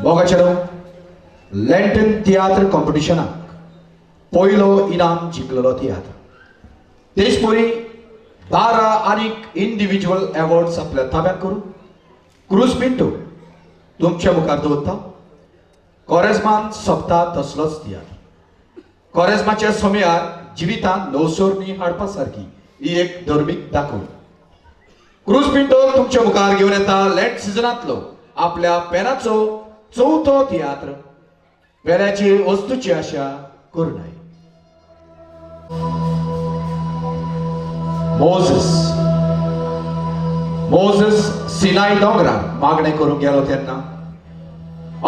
मोगाचेरो लँटन तियात्र कॉम्पिटिशनाक पयलो इनाम जिखलेलो तियात्र. तेचपरी 12 आनीक इंडिविज्युअल एवॉर्ड्स आपल्या ताब्यात करून क्रूज पिंटो तुमच्या मुखार दवरता. कोरेज्मान सोंपता तसलोच तियात्र. कोरेज्माच्या समयार जिवितांत नवसोरणी हाडपा सारकी ही एक धर्मीक दाखोवणी. क्रूज पिंटो तुमच्या मुखार घेवन येता लेंट सिजनांतलो आपल्या पेनाचो चवथो तियात्र पेल्याची वस्तूची आशा करुनाय. मोझस मोझस सिनाय दोंगरार मागणें करूंक गेलो तेन्ना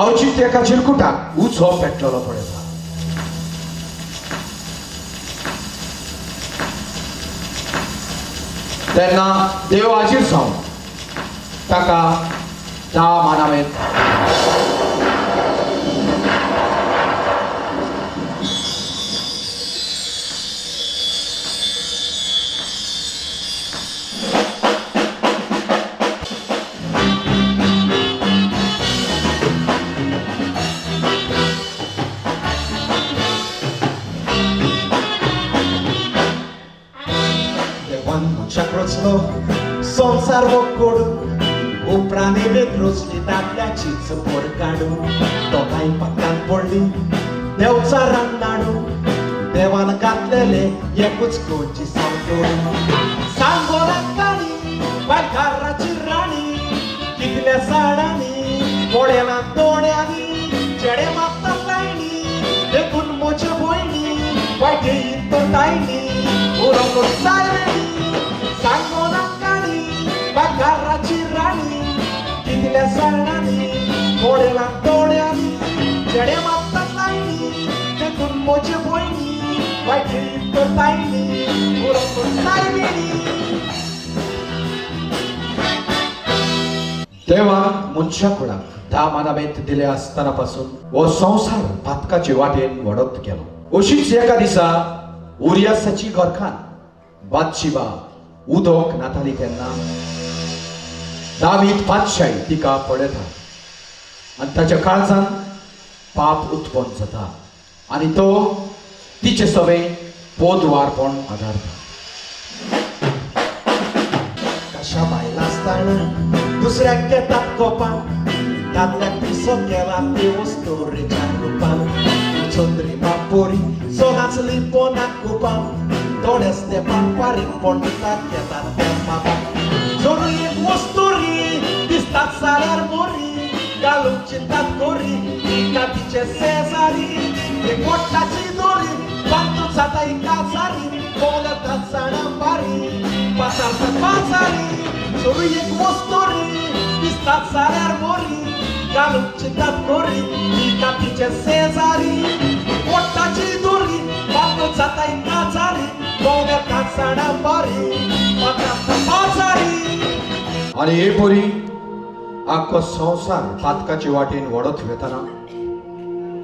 अवचीत एका चिरकुटाक उजो पेटलेलो पळयता. तेन्ना देव हाजीर जावन ताका 10 मानावेत देवान मनशाक रचलो संवसार वकोडून, उपरांत वेग रचली दादल्याचीच पोर काडून. दोगांय पात्रान पडली देवचारान नाडून, देवान घातलेले एकूच कोणची सांगतोडून. सांगोला काणी बायकाराची राणी, कितल्या साडांनी पोळेला तोड्यांनी चेडे मागतात लायणी, देखून मोचे भयणी वायटे तो तायणी उरोंक जाय. सांगोना काणी बागाराची राणी, कितल्या साणांनी मोडेला तोड्यांनी चेडे मागतात लायणी, देखून मोचे भयणी वायटे तो तायणी उरोंक जाय. देवान मनशा कुळाक 10 मानामेत दिले आसतना पासून हो संवसार पातकाचे वाटेन वडत गेलो. अशीच एका दिसा उरियासाची घरखान बादशिबा उदक नाताली तेन्ना दावीद पातशाही तिका पळयता आनी ताच्या काळजान पाप उत्पन्न जाता आनी तो तिचे सवे पोदवारपण आदारता. कशा बायला आसतना दुसऱ्याक घेतात कोपान, दादल्याक पिसो केला ती वस्तुरेच्या रुपान. चंद्रिमा पोरी सदांच लिपोना कुपान, थोडेच तेंपान फारीक पंडिताक घेतात त्या बाबा. जरूर एक वस्तुरी दिसतात जाल्यार बरी, घालूंक चिंतात गोरी तिका तिचे शेजारी. एक पोटाची दोरी बांदून जाता काजारी, कोण जाणा बारी पाचारतात पाचारी. जरूर एक वस्तुरी दिसतात जाल्यार बरी, घालूंक चिंतात गोरी तिका तिचे शेजारी. पोटाची दोरी बांदून जाता काजारी, कोण जाणा बारी पाचारतात पाचारी. आनी हे पोरी आख्खो संवसार पातकाचे वाटेन वडत वेतना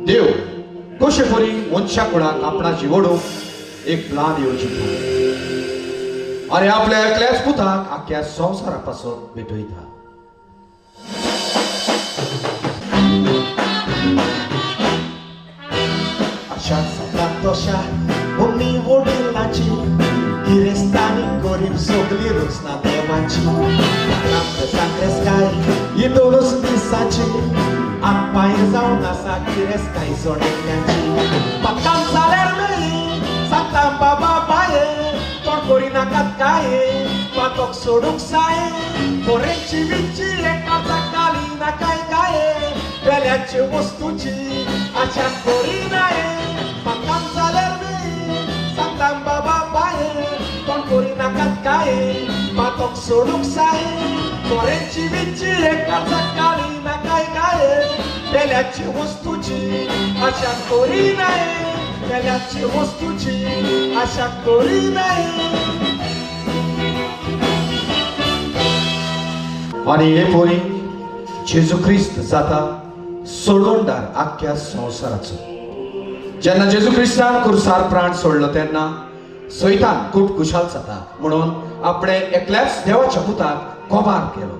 देव कशे परी मनशा कुळाक आपणाची वडूंक एक प्लान येवजिता आनी आपल्या एकल्याच पुताक आख्ख्या संवसारा पासून भेटयता. अशा जाता तशा मम्मी वडिलांची, गिरेस्तानी गरीब सगली रचना देवाची. सांग्रेसकाय ही दोनूच दिसाची, आपाय जावन आसा गिरेस्ताय जोडिल्ल्याची. पक्कान जाल्यार मेळ्ळी सांगता बाबा बाये, तोंड करिनाकात काय पातक सोडूंक जाय. पोरेची विची एकाचा काली ना काय काय, पेल्याची वस्तूची आशा करिनाये. पक्कान जाल्यार मेळ्ळी सांगता बाबा बाये, तोंड करिनाकात काय पातक सोडूंक जाय. पोरेची विची एकाचा काली ना काय काय, पेल्याची वस्तूची आशा करिनाये. पेल्याची वस्तूची आशा करिनाये. आनी हे पोरी जेजू क्रिस्त जाता सोडवणदार आख्ख्या संवसाराचो. जेन्ना जेजू क्रिस्तान कुर्सार प्राण सोडलो तेन्ना सैतान खूब खुशाल जाता म्हणून आपणे एकल्याच देवाच्या पुताक कोबार केलो.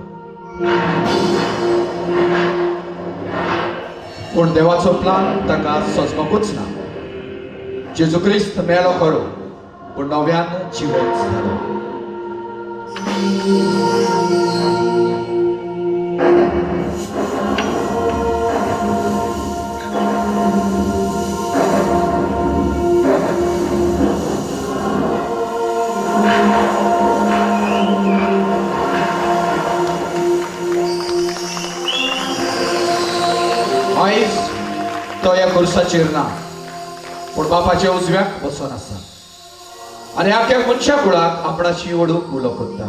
पूण देवाचो प्लान ताका सजमकूच ना. जेजू क्रिस्त मेलो खरो, पूण नव्यान जिवंत जालो. आयज तो ह्या खुर्साचेर ना, पूण बापाच्या उजव्याक बसून आसा आनी आख्या मनशा कुळाक आपणाशी ओडूंक उलो करता.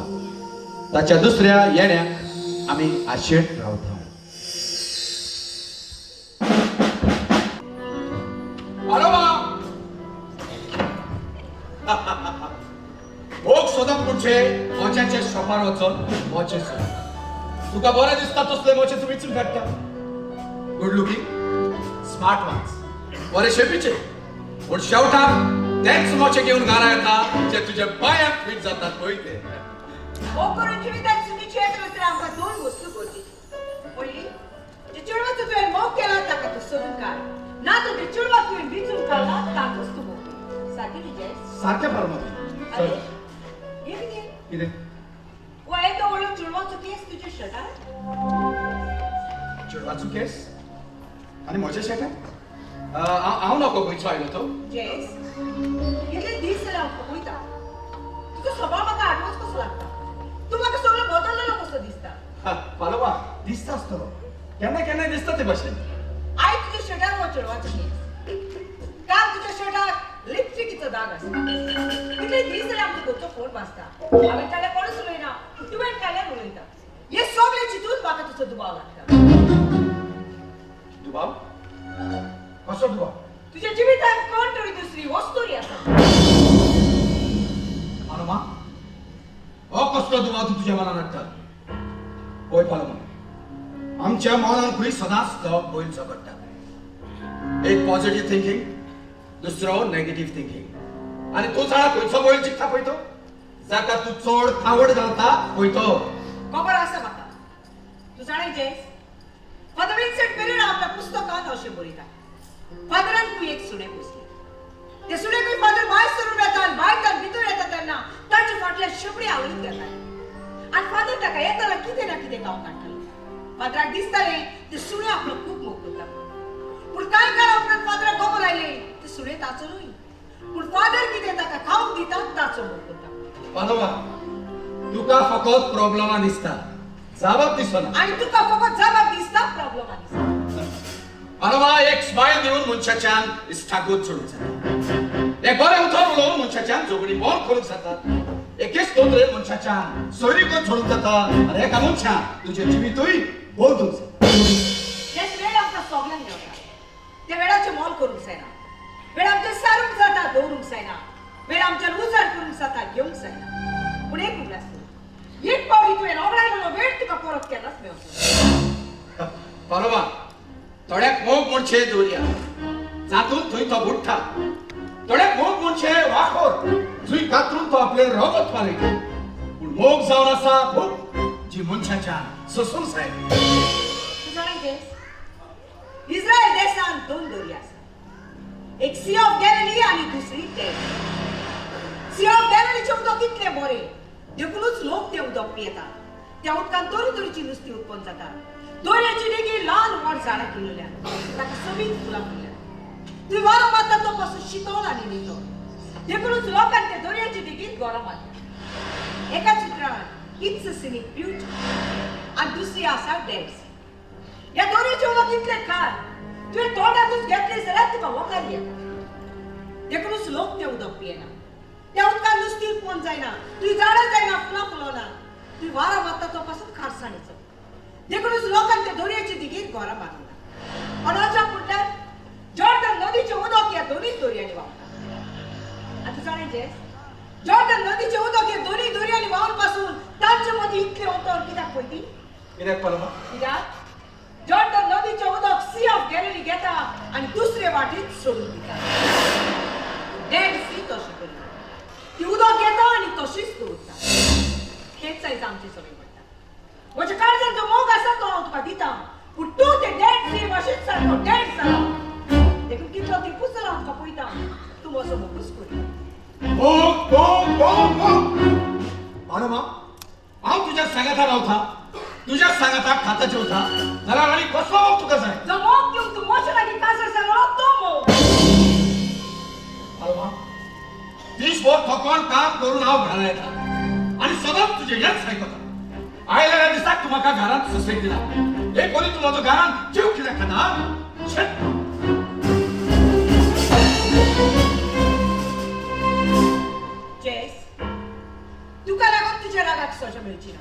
ताच्या दुसऱ्या येण्याक आमी आशेन रावता. भोग सोदप म्हणजे मोच्याच्या शॉपार वचोन मोचे सोदप. तुका बरें दिसता तसले मोचे तूं विचून काडटा. गुड लुकींग, स्मार्ट वन्स, बरे शेपीचे, पूण शेवटाक तेच मोचे घेवन घरा येता जे तुज्या पांयांक फिट जातात पळय ते. मोग करून जिवितांत चुकीची येत आसल्यार आमकां दोन वस्तू गरजेच्यो. पयली, जे चेडवाचो तुवें मोग केला ताका तूं सोदून काड, ना तर जे चेडवाक तुवें विचून काडला तातूच तूं मोग कर. सारकें न्ही जेस? सारकें फर्माती. अरे हें कितें? कितें? हो येदो व्हडलो चेडवाचो केस तुज्या शर्टार? चेडवाचो केस आनी म्हज्या शेटार? हांव नको खंयचो आयलो तो. जेस, इतले दीस जाले हांव पळयता, तुजो स्वभाव म्हाका आडवोच कसो लागता. तूं म्हाका सगळो बदललेलो कसो दिसता. पालोवा दिसता आसतलो, केन्ना केन्ना दिसता ते भाशेन. आयज तुज्या शर्टार हो चेडवाचो केस, काल तुज्या शर्टार लिपस्टिकीचो दाग आसा. कितले दीस जाले आमच्या घरचो फोन वाजता, हांवें काडल्यार कोणूच उलयना, तुवें काडल्यार उलयता. हे सगळे चिंतून म्हाका तुजो दुबाव लागता. दुबाव? कसो दुबाव? तुज्या जिवितांत कोण तरी दुसरी वस्तूरी आसा. पालोमा, हो कसलो दुबाव तूं तुज्या मनान हाडटा? पळय पालोमा, आमच्या मनान खंय सदांच तो बैल झगडटा. एक पॉझिटीव थिंकींग, दुसरो नेगेटीव थिंकींग. आनी तूं जाणा खंयचो बैल जिखता पळय तो? जाका तूं चड खावड घालता पळय तो. खबर आसा म्हाका. तूं जाणा जेस, फादर विन्सेंट पेरेरा आपल्या पुस्तकांत अशें बरयता, फादरान एक सुणें पोसलें. ते सुणेकूय फादर भायर सरून येता आनी भायर भितर येता तेन्ना ताचे फाटल्यान शेंपडी आवडीत येताले आनी फादर ताका येताना कितें ना कितें खावंक हाडटालो. फादराक दिसतालें ते सुणें आपलो खूब मोग करता. पूण कांय काळा उपरांत फादराक खबर आयलें ते सुणें ताचो न्हय, पूण फादर कितें ताका खावंक दिता ताचो मोग करता. पालोमा, तुका फकत प्रॉब्लमा दिसता, जाबाब दिसना. आनी तुका फकत जबाब दिसता, प्रॉब्लमा दिसता. पालोमा, एक स्मायल दिवन मनशाच्यान इश्टागत जोडूंक जाता, एक बरें उतर उलोवन मनशाच्यान झगडी बंद करूंक जाता, एकेच नदरेन मनशाच्यान सोयरीगत सोडूंक जाता आनी एका मनशान तुजें जिवितूय बदलूंक जाता. हेच वेळ आमकां सगल्यांक मेळटा, त्या वेळाचें मोल करूंक जायना. वेळ आमचें सारूंक जाता, दवरूंक जायना. वेळ आमच्यान उजार करूंक जाता, घेवंक जायना. पूण एक उगडास दवर, एक पावटी तुवें रोगडायलेलो वेळ तुका परत केन्नाच मेळचो. पालोमा, थोड्याक मोग म्हणजे दर्या जातून थंय तो बुडटा, थोड्याक मोग म्हणजे वाखोर जुंय कातरून तो आपलें रगत पालयता, पूण मोग जावन आसा भूक जी मनशाच्यान सोसूंक जायना. तूं जाणा जेस, इस्रायल देशांत दोन दर्या आसा, एक सी ऑफ गॅलिली आनी दुसरी डेड. सी ऑफ गॅलिलीचें उदक इतलें बरें देखूनच लोक तें उदक पियेतात. त्या उदकान तरेतरेची नुस्तीं उत्पन्न जाता. दर्याची देगेर ल्हान व्हड झाडां किल्लल्यात, ताका सोबीत फुलां फुल्ल्यात. थंय वारो मारता तो पासून शितोल आनी नितळ, देखूनच लोकांक ते दर्याची देगेर घरां मारतात. एका चित्रान it's scenic beauty आनी दुसरी आसा डेड सी. ह्या दर्याचें उदक इतलें खार, तुवें तोंडांतूच घेतलें जाल्यार तुका वखार येता, देखूनच लोक तें उदक पियेना. त्या उदकान नुस्तीं उत्पन्न जायना, तुवें झाडां जायना, फुलां फुलना, तुवें वारो मारता तो पासून खारसाणीचो, देखूनच लोकांक ते दर्याचे देगेर घरां बांदना. अनाच्या फुडल्यान जॉर्डन नदीचें उदक ह्या दोनूय दर्यांनी व्हांवता. आतां जाणा जेस, जॉर्डन नदीचें उदक ह्या दोनूय दर्यांनी व्हांवन पासून तांचे मदीं इतलें अंतर कित्याक पळय? कित्याक पालोमा? कित्याक जॉर्डन नदीचें उदक सी ऑफ गॅलिली घेता आनी दुसरे वाटेन सोडून दिता. डेड सी तशें करिना, ती उदक घेता आनी तशीच दवरता. हेच आयज आमचे सगळे म्हणटा, म्हज्या काळजान जो मोग आसा तो हांव तुका दिता, पूण तूं ते डेड सी भाशेन सारको डेड तितलो तेंपूच जालो आमकां पळयता. तूं म्हजो मोगूच करी. भोग भोग भोग भोग. पालोमा, हांव तुज्या सांगाता रावता, तुज्या सांगाता खाता जेवता, जाल्यार आनी कसलो मोग तुका जाय? जो मोग दिवंक तूं म्हजे लागीं काजार जालो तो मोग. पालोमा, दीसभर थकोन काम करून हांव घरा येता आनी सदांच तुजें हेंच आयकता. आयल्या दिसाक तूं म्हाका घरांत सुसेग दिना. हे परी तूं म्हजो घरांत जीव कित्याक खाता? जेस, तुका लागून तुज्या रागाक सजा मेळची ना,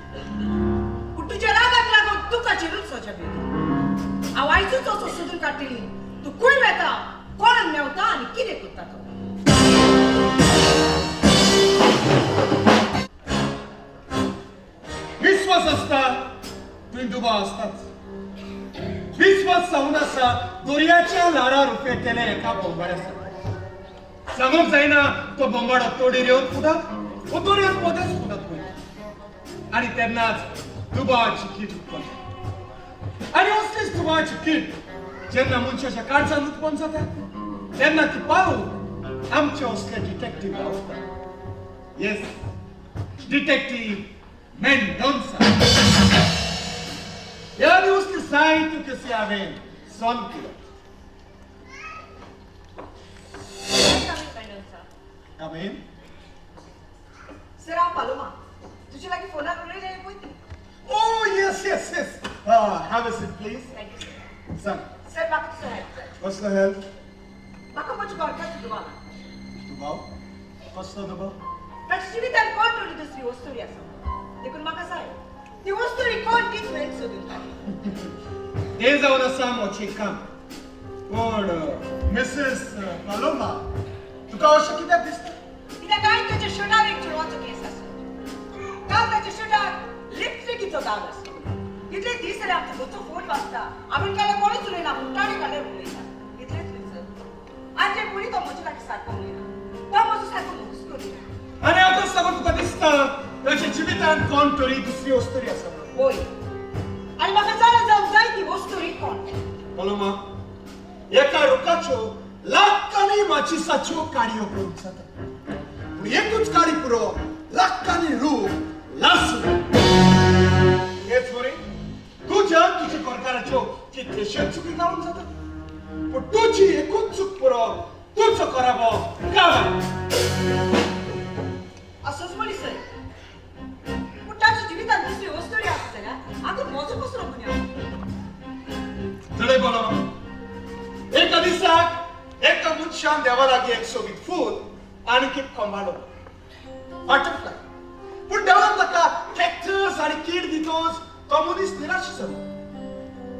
पूण तुज्या रागाक लागून तुका चेरूच सजा मेळटली. हांव आयजूच असो सोदून काडटली तूं खंय वेता, कोणाक मेवता आनी कितें करता तो. विश्वास आसता थंय दुबाव आसताच. विश्वास जावन आसा दर्याच्या ल्हारार उफे केले एका बोंबाड्या सारको. सांगूंक जायना तो बोंबाडो तोडीर येवन फुटत वो दर्यान मदेंच फुटत पळय. आनी तेन्नाच दुबावाची कीट उत्पन्न जाता. आनी असलीच दुबावाची कीट जेन्ना मनशाच्या काळजान उत्पन्न जाता तेन्ना ती पावून आमचे असले डिटेक्टीव गावता. येस, डिटेक्टीव मेंडोन्सा. ह्या दिवसली जायत्यो केसी हांवें सॉल्व केल्यात. Come in. Sir, हांव पालोमा. तुजे लागीं फोनार उलयलें पळय ती. Oh, yes, yes, yes. Have a seat, please. Thank you sir. सांग. सर, म्हाका तुजो हेल्प जाय. कसलो हेल्प? म्हाका म्हज्या घरकाराचो दुबाव. दुबाव? कसलो दुबाव? ताच्या जिवितान कोण तरी दुसरी वस्तुरी आसा, देखून म्हाका जाय ती वस्तुरी कोण तीच वेळ सोदून काड. तें जावन आसा म्हजें काम. पूण मिसेस पालोमा, तुका अशें कित्याक दिसता? कित्याक काय ताच्या शर्टार एक चेडवाचो केस आसलो. काल ताच्या शर्टार लिपस्टिकीचो दाग आसलो. इतले दीस जाले आमचो घरचो फोन वाजता, आमी केन्ना कोणूच उलयना, पूण ताणें काडल्यार उलयता. इतलेंच न्हय सर, आनी ते पयलीं तो म्हजे लागीं सारको उलयना, तो म्हजो सारको मोगूच करिना. आनी आतां सगळं तुका दिसता ताच्या जिवितांत कोण तरी दुसरी वस्तुरी आसा म्हणून. होय, आनी म्हाका जाणा जावंक जाय ती वस्तुरी कोण. पालोमा, एका रुखाच्यो लाखांनी माचिसाच्यो काडयो करूंक जाता, पूण एकूच काडी पुरो लाखांनी रूख लासूं. हेच वरी तुज्या तुज्या घरकाराच्यो कितलेश्योच चुकी काडूंक जाता, पूण तुजी एकूच चूक पुरो तुजो कराबो काबार. असोच म्हणी सर, पूण ताच्या जिवितांत दुसरी वस्तुरी आसा जाल्यार आतां म्हजो कसलो गुन्यांव? चडय पालोमा, एका दिसाक एका मनशान देवा लागीं एक सोबीत फूल आनी एक खोंबाडो बटरफ्लाय. पूण देवान ताका कॅक्टस आनी कीड दितोच तो मनीस निराश जालो.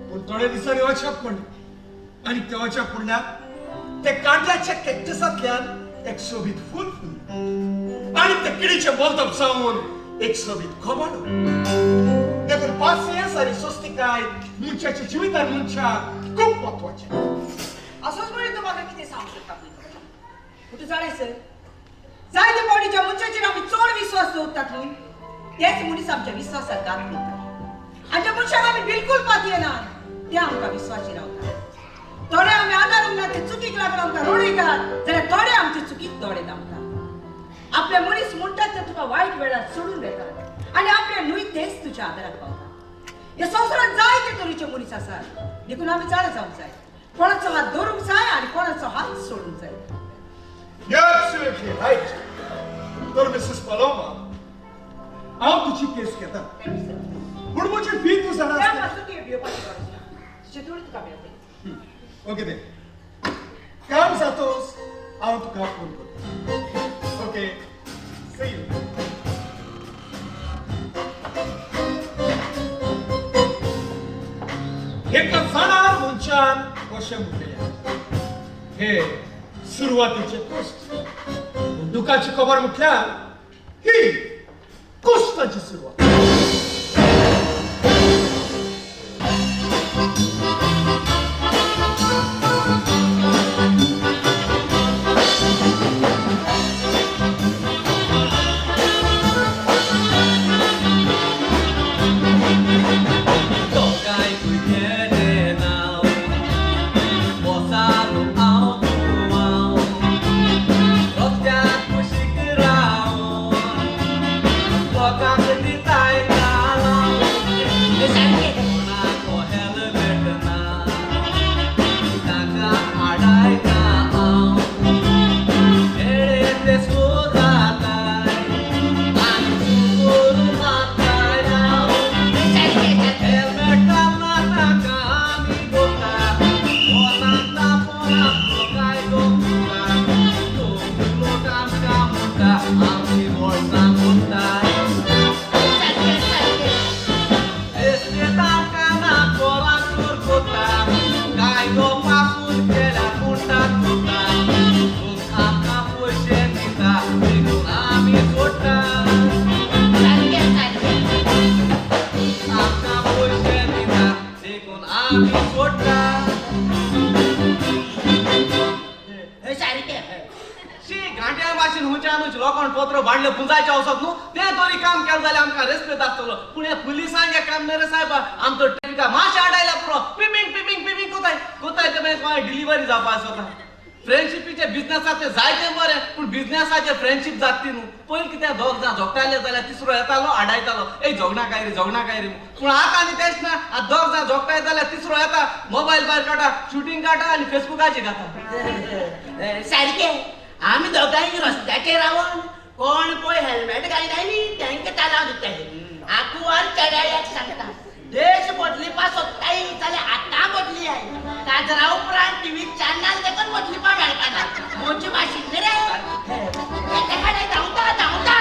पूण थोड्या दिसांनी अजाप पडलें आनी ते अजाप पडल्यार ते कांट्याच्या कॅक्टसांतल्यान एक सोबीत फूल फुल्लें आनी ते किडीचे बोलतप जावन एक सोबीत खोंबाडो. देखून पासियेंस आनी स्वस्तिकाय मनशाच्या जिवितान मनशाक खूब म्हत्वाचें. असोच म्हणी तूं म्हाका कितें सांगूंक सोदता पळय तो. पूण तूं जाणाय सर, जायते फावटी ज्या मनशाचेर आमी चड विस्वास दवरतात न्हय, तेच मनीस आमच्या विस्वासाक घात करतात. आनी ज्या मनशाक आमी बिलकूल पातयेनात ते आमकां विस्वाशी रावतात. थोडे आमी आदारूंक ना ते चुकीक लागून आमकां रडयतात, जाल्यार थोडे आमचे चुकीक दोळे दामतात. आपले मनीस म्हणटात ते तुका वायट वेळार सोडून वेतात आनी आपले न्हय तेच तुज्या आदाराक पावतात. ह्या संवसारांत जायते तरेचे मनीस आसात, देखून आमी जाणा जावंक जाय कोणाचो हात धरूंक जाय आनी कोणाचो हात सोडूंक जाय. You're absolutely right. तर मिसेस पालोमा, हांव तुजी केस घेता, पूण म्हजी फी तूं जाणा त्या आसता. पासून तुवें भिवपाची गरज ना, तुजे दुडू तुका मेळटले. ओके ते काम जातोच हांव तुका फोन करता. Okay, see you. एका जाणार मनशान अशें म्हटलें, हे सुरवातीचे कश्ट. दुखाची खबर म्हटल्यार ही कश्टाची सुरवात. 都该规天的闹，我啥拢后 आमी सोडटा. सारकें. शी घांट्या भाशेन हुंच्यानूच लोकांक पत्र बांडले पुंजायचे वचत न्हू, तें तरी काम केलें जाल्यार आमकां रेस्पेद आसतलो. पूण हे पुलिसांगे काम न्हय रे सायबा, आमचो ट्रॅफिका मातशें आडायल्या पुरो, पिमींग पिमींग पिमींग कोताय कोताय ते मागीर डिलिव्हरी जावपा सोदता. फ्रेंडशिपीचे बिजनेसाक ते जायते बरें, पूण बिजनेसाचे फ्रेंडशीप जाता ती न्हू. पयलीं कितें दोग जाण झोगटाले जाल्यार तिसरो येतालो आडायतालो, ए झगडा काय रे झगडा काय रे. पूण आतां आनी तेंच ना, आतां दोग जाण झोगटाय जाल्यार तिसरो येता, मोबायल भायर काडटा, शुटींग काडटा आनी फेसबुकाचेर घाता. सारकें. आमी दोगांय रस्त्याचेर रावन कोण पळय हेल्मेट घालिनाय न्ही तेंकां तालांव दिताय. आकुवार चेड्याक सांगता देश बदलिपा सोदताय जाल्यार आतां बदली I. काजरा उपरांत टिवी चॅनल देखून बदलिपा मेळपाना. मोची माशीन रे तेका खाणाय धांवता धांवता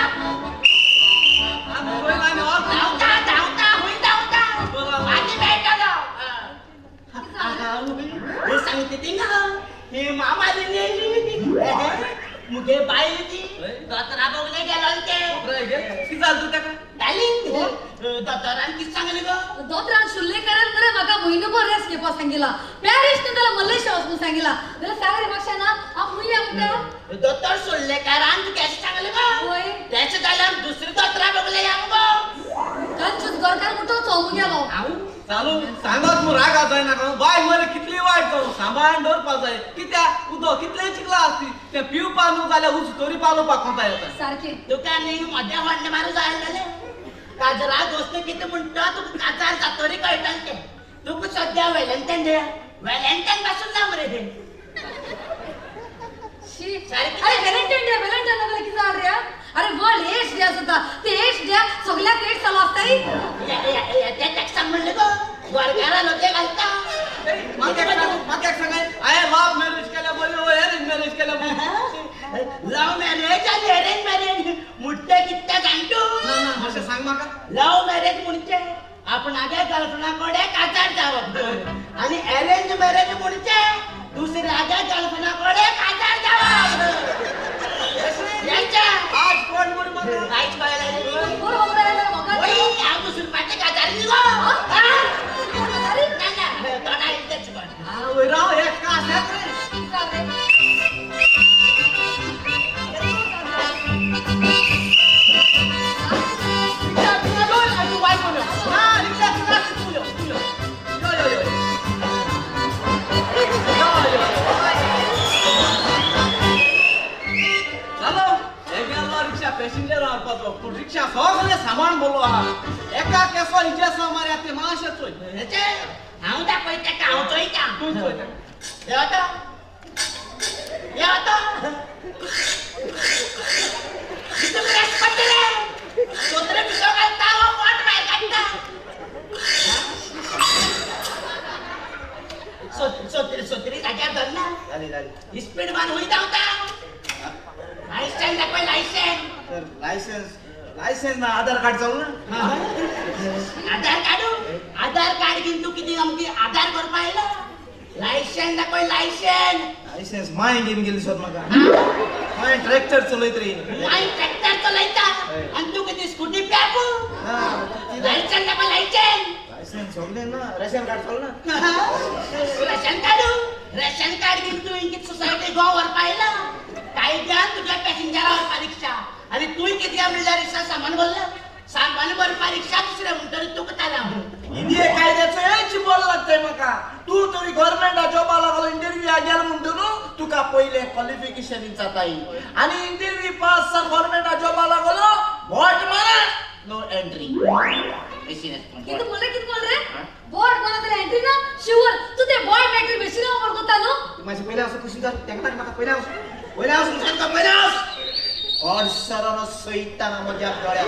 आमी पयलीं आनी ऑल धांवता धांवता हुंय धांवता मागीर मेळटलो. सांगता थिंगा ही मामाली मुगे बायल ती दोतरा बोगले गेलो ते. कितें जालें तूं ताका? डार्लिंग, दोतोरान कितें सांगलें गो? दोतरान शुल्लेकरान मरे म्हाका म्हयनोभर रेस्ट घेवपाक सांगिला. पॅरीस न्ही जाल्यार मलेशिया वचूंक सांगिला. जाल्यार सांग रे मातशें ना हांव खंय या म्हणटा? दोतोर सुर्लेकारान तुका अशें सांगलें गो? वय. तेशें जाल्यार दुसरे दोतरा बोगले या मुगो. कंजूस गोरकार म्हणटो चो मुगेलो. हांव चालू सांगत मु रागा जायना, बायल मरे कितली वायट जावं सांबाळून दवरपाक जाय. कित्याक उदक कितलें चिकलां आसती तें पिवपा न्हू जाल्यार उस तरी पालोवपाक कोंता येता. सारकें. तुका न्ही मदें व्हडलें मारूं जाय आसलेलें. काजरा गोश्ट कितें म्हणटा तुका काजार जातरी कळटलें तें. तुका सद्या वेलेंटन रे, वेलेंटन पासून ना मरे हें. शी. अरे व्हॅलेंटायन डे, व्हॅलेंटायन जाल्यार कितें जालें रे? अरे वर्ल्ड एड्स डे आसता, ते एड्स डे सगळ्याक एड्स चालू आसताय. ते ताका सांग म्हणलें गो, गोरकारा लोटे घालता. म्हाका एक सांगाय, हांवें लव मॅरेज केल्या बरी वो अरेंज मॅरेज केल्या बरी? लव मॅरेज आनी अरेंज मॅरेज मुट्टे कित्या जाण तूं? ना ना, मातशें सांग म्हाका. लव मॅरेज म्हणजे आपणागे गर्लफ्रेंडा कडेन काजार जावप आनी अरेंज मॅरेज म्हणजे दुसऱ्याच्या गर्लफ्रेंडा कडेन काजार जावप. आज कोण बरी म्हाका? कांयच कळलें. बरोबर आयलें म्हाका. वय, हांव दुसऱ्याचे काजारी न्ही गो. ना ना, तोंडा इतलेंच कोण. आवय राव, हे कास येत रे. कितें जालें? रिक्षा तुका दोन, आनी तूं वायट म्हणयो. ना, रिक्षा तुका तूं यो, तूं यो. यो, यो, यो. यो, यो, यो. चालो, हे गेलो रिक्षा पॅसेंजर हाडपाचो, पूण रिक्षा सगळें सामान भरलो आहा. एका केसो इजेसो मारया ते मातशें चोय. हांव दाखयता ताका, हांव चोयता. तूं चोय ताका. येता येता कितें ब्रेस पडटले सोत्रे पिसो घालता हो पोट भायर काडटा. सोत्री सोत्री जाग्यार धरना. झाली झाली. स्पीड मान हुंय धांवता. लायसन दाखय, लायसन. तर लायसन्स लायसन्स ना, आधार कार्ड चालू ना. आधार कार्ड, आधार कार्ड घेवन तूं कितें आमची आधार करपा आयला? लायसन दाखय, लायसन. लायसन्स my घेवन गेली सोद म्हाका. माय ट्रॅक्टर चलयत रे. माय ट्रॅक्टर चलयता आनी तूं कितें स्कुटी प्यापू? लायसन दाखय, लायसन. लायसन्स सगळें ना, रेशन कार्ड चालू ना. रेशन कार्ड, रेशन कार्ड घेवन तूं इंगीत सोसायटी गोवा व्हरपा आयला? कायद्यान तुज्या पॅसेंजरा व्हरपा रिक्षा आनी तूंय कितें म्हणल्यार रिक्षा सामान भरलें, सामान भरपा रिक्षा दुसरें म्हणटरी तुका तालांव. इंडिये कायद्याचो हेच बोल लागतंय म्हाका. तूं तरी गव्हर्मेंटा जॉबा लागलो, इंटरव्यू गेलो म्हणटा न्हू, तुका पयलें क्वॉलिफिकेशन विचारताय आनी इंटरव्यू पास जावन गव्हर्मेंटा जॉबा लागलो, बोट मारा, नो एंट्री. कितें म्हणलें, कितें म्हणलें रे? बोर्ड कोणा जाल्यार एंट्री ना शुअर. तूं ते बॉय मॅट्रीक बेश्टी ना करता न्हू. मातशें पयलें वचून कुशीन कर ताका, ताका म्हाका पयलें वचून, पयलें वचून सांगता, पयलें वच. ऑडसरानो सयताना म्हज्या दोळ्याक.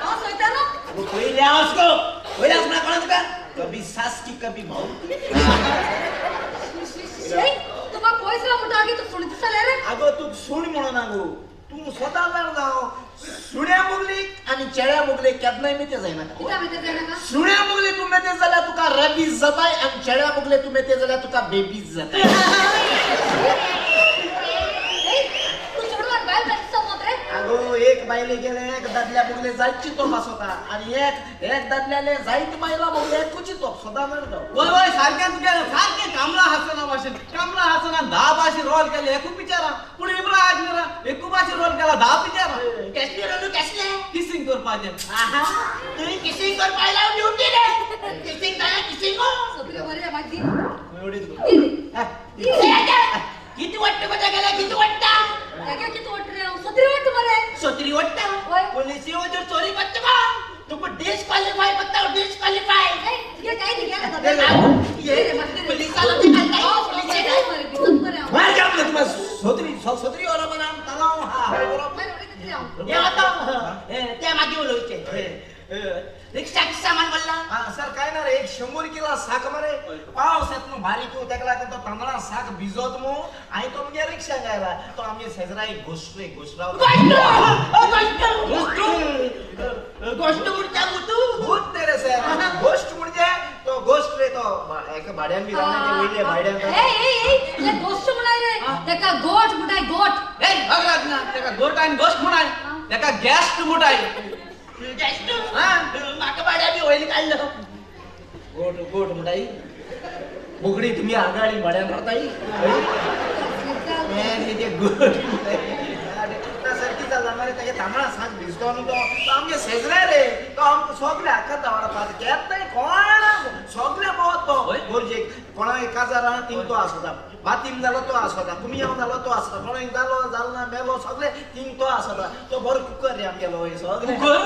हांव सोयता न्हू. पयलें वच गो, पयलें वच. म्हणल्यार कळना तुका? कभी सास की कभी बहू. तुका पयस राव म्हणटा की तूं सुणी दिसता रे. अगो तूं सूण म्हणून गो, तूं स्वता जाण जाव, सुण्या मुगलीक आनी चेड्या मुगलीक केन्नाय मेते जायना. कित्या मेते जायना? सुण्या मुगली तूं मेते जाल्यार तुका रेबीज जाताय आनी चेड्या मुगले तूं मेते जाल्यार तुका बेबीज जाताय. तूं चेडवान बायल मेते समज रे. अगो एक एक बायले गेले एक दादल्या बगले जायत चिंतप आसता आनी एक एक दादल्याले जायत बायलां बगले एकूच चिंतप सदां जाण तो. वय वय सारकें तुगे सारकें कमला हासना भाशेन, कमला हासना 10 भाशेन रोल केले एकू पिक्चरा, पूण इमराज मेरा एकू भाशेन रोल केला 10 पिक्चरा. कसले रोलू कसले? किसिंग करपाचें. आहा, तुवें किसिंग करपा लावन ड्युटी रे. किसिंग जाय किसिंग. सगळे बरे मागीर किती वाटतं कोणत्या गेल्या किती वाटता? ताका किती वाटत रे? सत्री वाटत मरे. सोत्री वाटता? वय. पोलिसी वजर चोरी करते का? तुका डिस्क्वालिफाय करता, डिस्क्वालिफाय. तुगे काय दिले ना? पोलिसाला ते घालताय, पोलिसाला. मार जाम तुमा सोत्री सोत्री वाला बनाम तलाव हा बरोबर. हे आता त्या मागे उलोवचे. रिक्षाक सामान बोलला. हा सर काय ना रे एक 100 किलो साक मरे पावस येत न्हू बारीक तेका लागून तो तांदळा साक भिजत मू आनी तो मुगे रिक्षा गायला तो आमगे शेजरा एक गोश्ट एक गोश्ट रावता. गोश्ट गोश्ट म्हणजे भूत. भूत न्ही रे सर, गोश्ट म्हणजे तो गोश्ट रे तो एका भाड्यान बी रावना ते वयले भाड्यान. ए ए ए गोश्ट म्हणाय रे तेका गोट म्हणाय गोट. ए अगराज ना तेका गोट आनी गोश्ट म्हणाय तेका गॅस्ट म्हणाय. गॅस्ट म्हाका भाड्या बी वयर काडलो. गोट गोट म्हणटाय बोगडी तुमी आगाडी भाड्यान रावताय ते गोट म्हणटाय. सर कितें जालां मरे तेगे तांदळा साक भिजतो न्हू तो आमगे शेजरे रे तो आमकां सगळे हाका दावडा पास घेत कोण सगळे भोंवत तो गरजेक कोणाक काजार आहा थिंग तो आसता, बातीम जालो तो आसता, कुमियांव जालो तो आसता, कोणाक जालो जालो ना मेलो सगळे थिंग तो आसता. तो बरो कुकर रे आमगेलो सगळे. कुकर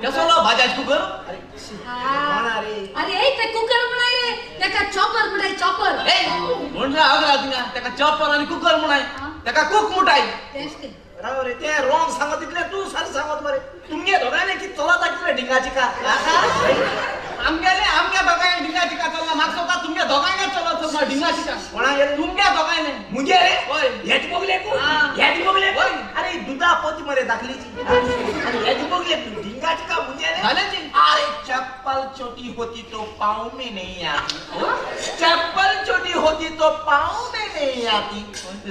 कसलो बाजाज कुकर? अरे कोणा रे? अरे ए ते कुकर म्हणाय रे तेका चॉपर म्हणाय चॉपर. ए म्हण रे अगराज ना तेका चॉपर आनी कुकर म्हणाय तेका कूक म्हणाय. तेच ते राव रे ते रोंग सांगत तितले तूं सर सांगत मरे तुमगे दोगांय कितें चलता कितले डिंगाची का आमगेले आमगे दोगांय डिंगाची का चलना म्हाका सोदता तुमगे दोगांय चलत सोदना डिंगाची का कोणा गेले तुमगे दोगांय मुगे रे हय हेच बगले तूं हेच बगले अरे दुधा पोती मरे दाखलीची अरे हेच बगले तूं डिंगाची का मुगे रे झाल्याची. अरे चप्पल छोटी होती तो पाँव में नहीं आती, चप्पल छोटी होती तो पाँव में नहीं आती,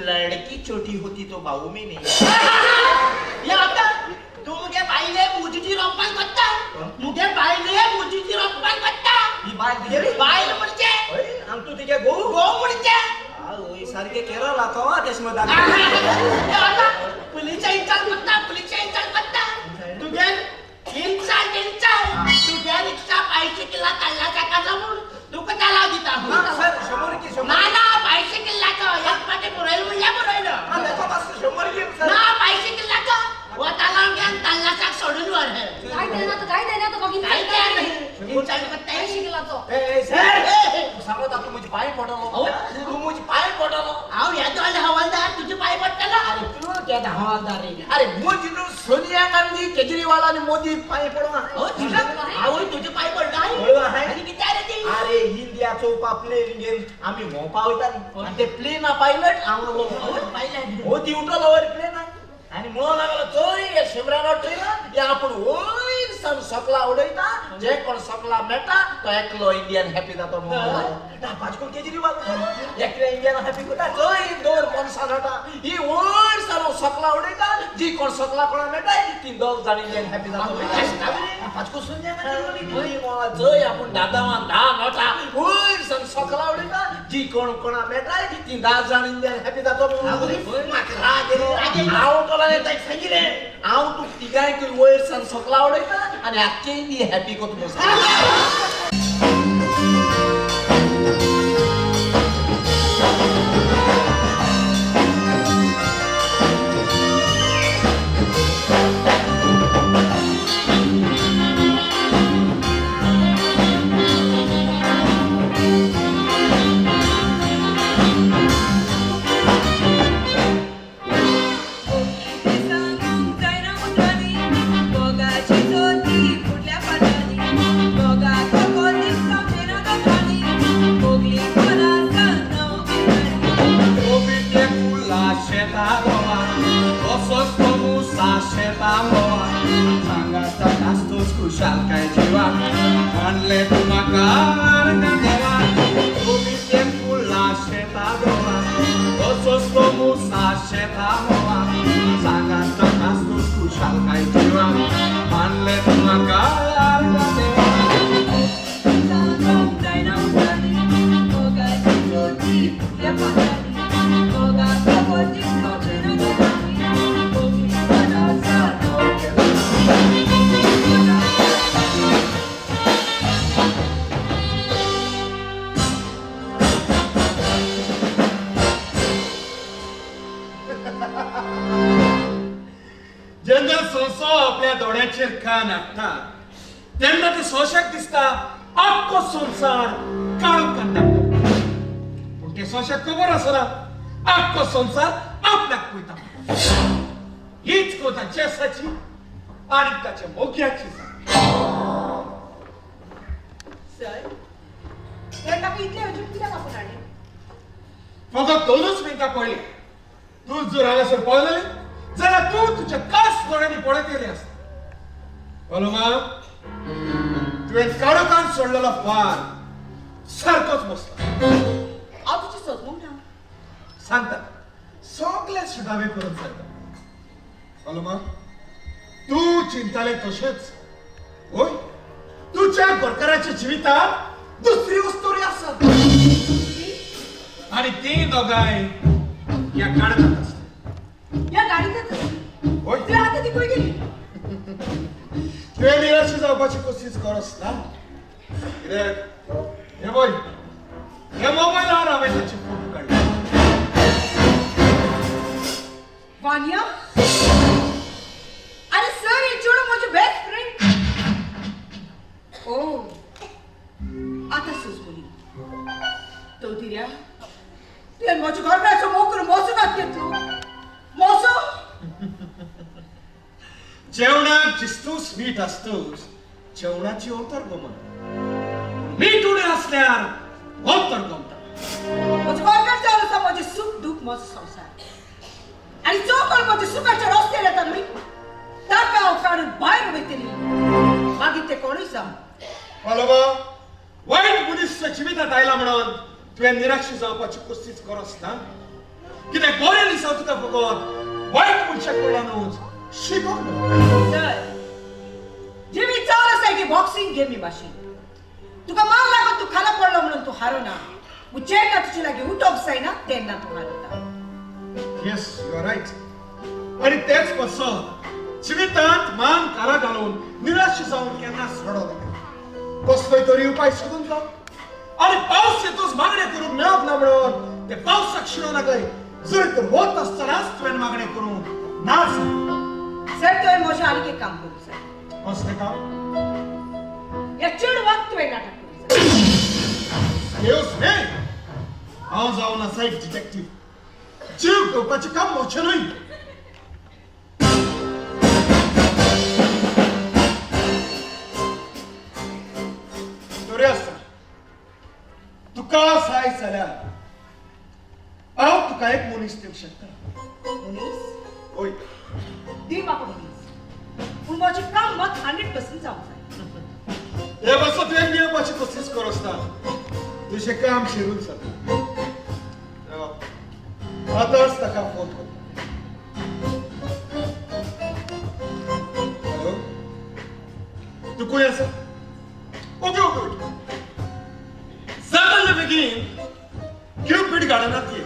लड़की छोटी होती तो बाहू में नहीं आती. हे आता तू मुगे बायले मुजीची रोपण करता, मुगे बायले मुजीची रोपण करता. ही बायल तुगे बायल म्हणजे आम तू तिगे गो गो म्हणजे सारखे केरला तो तेश आता पुलिसा इन्चार्ज करता, पुलिसा इन्चार्ज करता तुगे इन्चार्ज इन्चार्ज तुगे रिक्षा बायसिकला काडला ताका म्हणून तुका तालाव दिता. सर 100 की 100 ना ना बायसिकलाचो एक पाटे पुरयलो म्हणल्यार पुरयलो ना बायसिकलाचो हो तालाव घेवन ताल्लासाक सोडून व्हर. काय देना तर काय देना तर मागीर काय ते इन्चार्ज करता बायसिकलाचो. ए सर सांगता तूं म्हजे पांय पडलो, तूं म्हजे पांय पडलो. हांव येदो हवालदार तुजे पांय पडटलो. अरे तूं केदा हवालदार रे? अरे म्हजी न्हू सोनिया गांधी केजरीवाल आनी मोदी पांय पडो. हांवूय तुजे पांय पडलो. आनी कितें रे ती? अरे इंडिया चोवपा प्लेन घेवन आमी भोंवपा वयता न्ही आनी ते प्लेना पायलट हांव पायलट मोदी उठलो वयर प्लेना आनी म्हणूंक लागलो चोय हे शिमरान उठयला हे आपूण वयर सावन सकला उडयता जे कोण सकला मेळटा तो एकलो इंडियन हॅपी जातो म्हणून. भाजको केजरीवाल एकले इंडियन हॅपी करता चोय दोन मनशां मेळटा ही वयर सावन सकला उडयता जी कोण सकला कोणा मेळटा ती दोग जाण इंडियन हॅपी जातो. भाजको सोनिया गांधी चोय आपूण दादावान 10 नोटा वयर सावन सकला उडयता जी कोण कोणा मेळटा ती 10 जाण इंडियन हॅपी जातो म्हणून. म्हाका राग येयलो. हांव तुला सांगितलें हांव तूं तिगांयकूय वयर सावन सकला उडयता आनी आख्खें इंडिया हॅपी करता म्हणून. सांगूंक जायना उतरांनी मोगाची जोती फुडल्या पाटांनी मोगा कान हाडटा तेन्ना ते सोंशाक दिसता आख्खो संवसार काळोखान दाखता. पूण ते सोंशाक खबर आसना आख्खो संवसार आपल्याक पळयता. हीच कथा जेसाची आनी ताच्या मोग्याची. सर, तर म्हाका इतले अजून कित्याक आपोवन हाडलें? फकत 2 मिनटां पडली. तूं जर हांगासर पावलें जाल्यार तूं तुज्या कास दोळ्यांनी पळयतली आसता. पलोमा, तुवें काळोखान सोडलेलो फार सारकोच बसला. हांव तुजी सजमूंक ना. सांगता, सगळे सुदावे करून सांगता. पलोमा, तूं चिंताले तशेंच होय, तुज्या घरकाराच्या जिवितांत दुसरी वस्तोरी आसा आनी ती दोगांय ह्या गाडकांत आसता. ह्या गाडींतच आसली. होय. तुवें आतां ती खंय गेली? तुवें निराश जावपाची कोशिश करस ना. कित्याक हे पळय, हे मोबायलार हांवें ताची फोटो काडली. वानिया? अरे सर, हे चेडूं म्हजें बेस्ट फ्रेंड. ओ, आतां सुचवली. चौधऱ्या, तुवें म्हज्या घरकाराचो मोग करून मोसो घात घेतलो. मोसो? जेवणाक जिस्तूस मीठ आसतूस जेवणाची अंतर गमन, मीठ उणें आसल्यार अंतर गमता. म्हजो घरकार जावन आसा म्हजें सूख दूख म्हजो संवसार. आनी जो कोण म्हज्या सुखाच्या रस्त्यार येता न्हय ताका हांव काडून भायर उडयतली. मागीर ते कोणूय जावं. पालोबा, वायट मनीस जिवितांत आयला म्हणून तुवें निराश जावपाची कोशिश करस ना. कित्याक बरें दिसा तुका फकत वायट मनशा कडल्यानूच शिकोवंक मेळटा. सर, जिवीत जावन आसा की बॉक्सिंग गेमी भाशेन. तुका मार लागून तूं खाला पडलो म्हणून तूं हारोना. जेन्ना तुजे लागीं उठोवंक जायना तेन्ना तूं हारता. Yes, you are right. आनी तेच पासत जिवितांत मान खाला घालून निराश जावन केन्ना सोडो नाका. कसलोय तरी उपाय सोदून लाव. आनी पावस येतूच मागणें करूंक मेळप ना म्हणून ते पावसाक शिणो नाकाय. जर तर वत आसतनाच तुवें मागणें करूंक ना जाय. सर, तुवें म्हजें आनीक एक काम करूंक जाय. कसलें काम? ह्या चेडवाक तुवें नाटक करूंक जाय. एक्सक्यूज मी, हांव जावन आसा एक डिटेक्टीव. जीव घेवपाचें काम म्हजें न्हय. तरी आसतना तुका जाय जाल्यार हांव तुका एक मनीस दिवंक शकता. मनीस? होय. दी म्हाका मनीस. पूण म्हजें काम मात 100% जावंक जाय. हे पासत तुवें मेळपाची कोशिश करसना. तुजें काम शिरून जाता. आतांच ताका फोन करता. हॅलो, तूं खंय आसा? ओके ओके ओके, जाता बेगीन क्यूपीड गार्डनांत ये.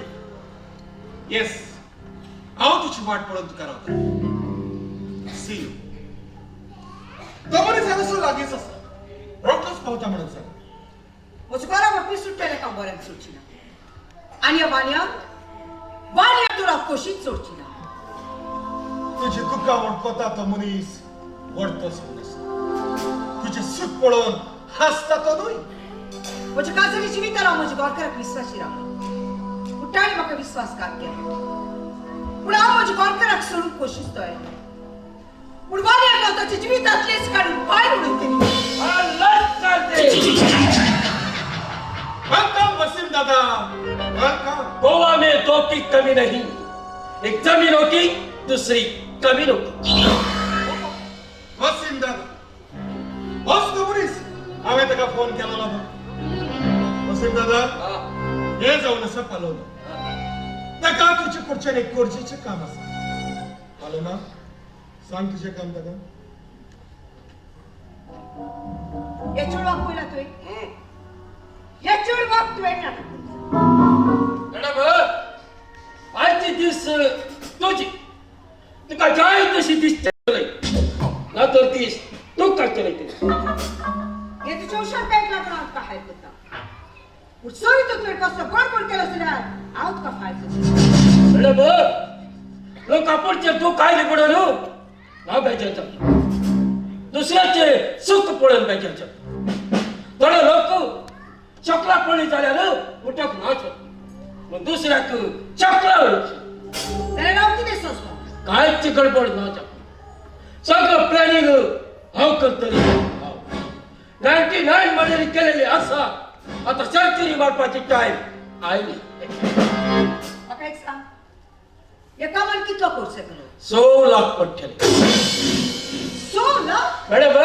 येस, हांव तुजी वाट पळोवन तुका रावता. See you. तो मनीस हांगासर लागींच आसा, रोखडोच पावता म्हणून सांग. म्हज्या घरा वटपी सुट्टलें हांव बऱ्यान सोडची ना. आनी ह्या वान्याक वान्याक तर हांव कशीच सोडची ना. तुजी दुख्खां वळखता तो मनीस वळतोच मनीस. तुजें सूख पळोवन हांसता तो न्हय. म्हज्या काजरी जिवितान हांव म्हज्या घरकाराक विस्वासी रावलें. पूण ताणें म्हाका विस्वासघात केलो. पूण हांव म्हज्या घरकाराक सोडूंक कोशिश तयार. पूण वान्याक हांव ताच्या जिवितांतलेच काडून भायर उडयतली. Welcome Wasim दादा, welcome. Goa में दो की कमी नहीं, एक जमीनों की, दूसरी कमीनों की. वसीम दादा होच तो मनीस हांवें ताका फोन केलो ना. वसीम दादा, हे जावन आसा पालोना. ताका तुजे कडच्यान एक गरजेचें काम आसा. पालोना, सांग तुजें काम ताका. ह्या चेडवाक पळयला तुवें? ह्या चेडवाक तुवें नाटक करूंक जाय. मॅडम, आयचे दीस तुजी, तुका जाय तशी दीस चलय, ना तर दीस तुका चलयतली. हे तुज्या हुशारकायेक लागून हांव तुका हायर करता. पूण जरी तर तुवें कसलो गडबड केलो जाल्यार हांव तुका फायर करतलें. मॅडम, लोक आपूणचेर तूं कायले पडून ना बेजार जाता. दुसऱ्याचे सुख पळोवन बेजार जाता. थोडे लोक चकला पळी जाल्यार उठक नाच, पूण दुसऱ्याक चकला उडची. जाल्यार हांव कितें सोंसलो? कांयच गडबड ना जाता. सगळं प्लॅनिंग हांव करतली. 99 मर्डरी केलेली आसा, आता सेंचुरी मारपाची टायम आयली. म्हाका एक सांग, ह्या कामान कितलो खर्च येतलो? 100 लाख पडटले. 100 लाख? मॅडम,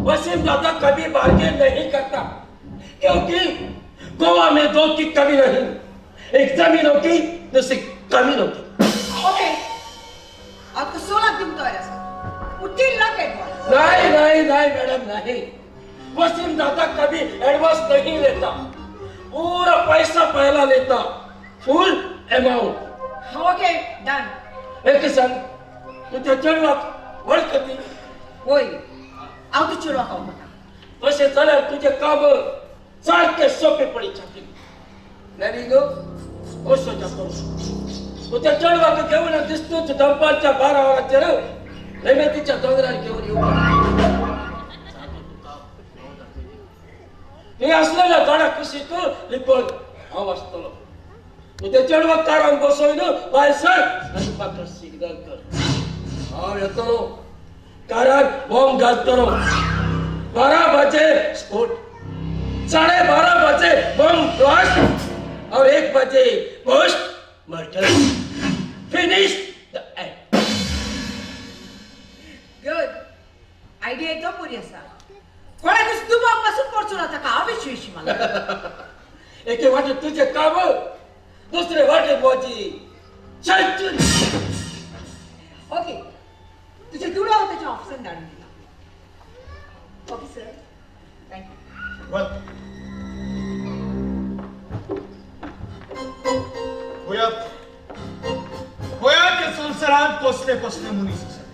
वसीम दादा कभी बार्गेन नहीं करता, क्योंकि गोवा में दो की कमी नहीं, एक जमीनों की, दूसरी कमीनों की. ओके, हांव तुका 100 लाख दिवंक तयार आसा, पूण 3 लाख एडवान्स. नहीं नहीं नहीं मैडम, नहीं. वसीम दादा कभी एडवांस नहीं लेता, पूरा पैसा पहला लेता, फुल अमाउंट. Okay, done. एक सांग, तुझ्या चेडवाक वळखती? वय, हांव तुज्या चेडवाक वळखता. तशें जाल्यार तुजें काम सारकें सोंपें पडीत जातलें. प्लॅनिंग असो जातलो, तुज्या चेडवाक घेवन दिस्तूच दनपारच्या 12 वरांचेर रेमेतीच्या दोंगरार घेवन येवपा. थंय आसलेल्या झाडा कुशीक लिपोवन हांव आसतलो. तुज्या चेडवाक कारान बसोवन भायर सर आनी म्हाका सिग्नल कर. हांव येतलो, कारान बॉम्ब घालतलो. 12 बजे स्फोट, 12:30 बजे बम ब्लास्ट और 1 बजे post murder. Finish the end. Good idea, एकदम बरी आसा. कोणाकूच दुबाव पासून पडचो ना ताका, हांव विश्वाशी मला. एके वाटे तुझे काम, दुसरे वाटे म्हजी सेंचुरी. ओके, तुजे दुडू हांव ताच्या ऑफिसान धाडून दिता. Okay sir, thank you. Welcome. पळयात पळयात, संवसारांत कसले कसले मनीस आसात.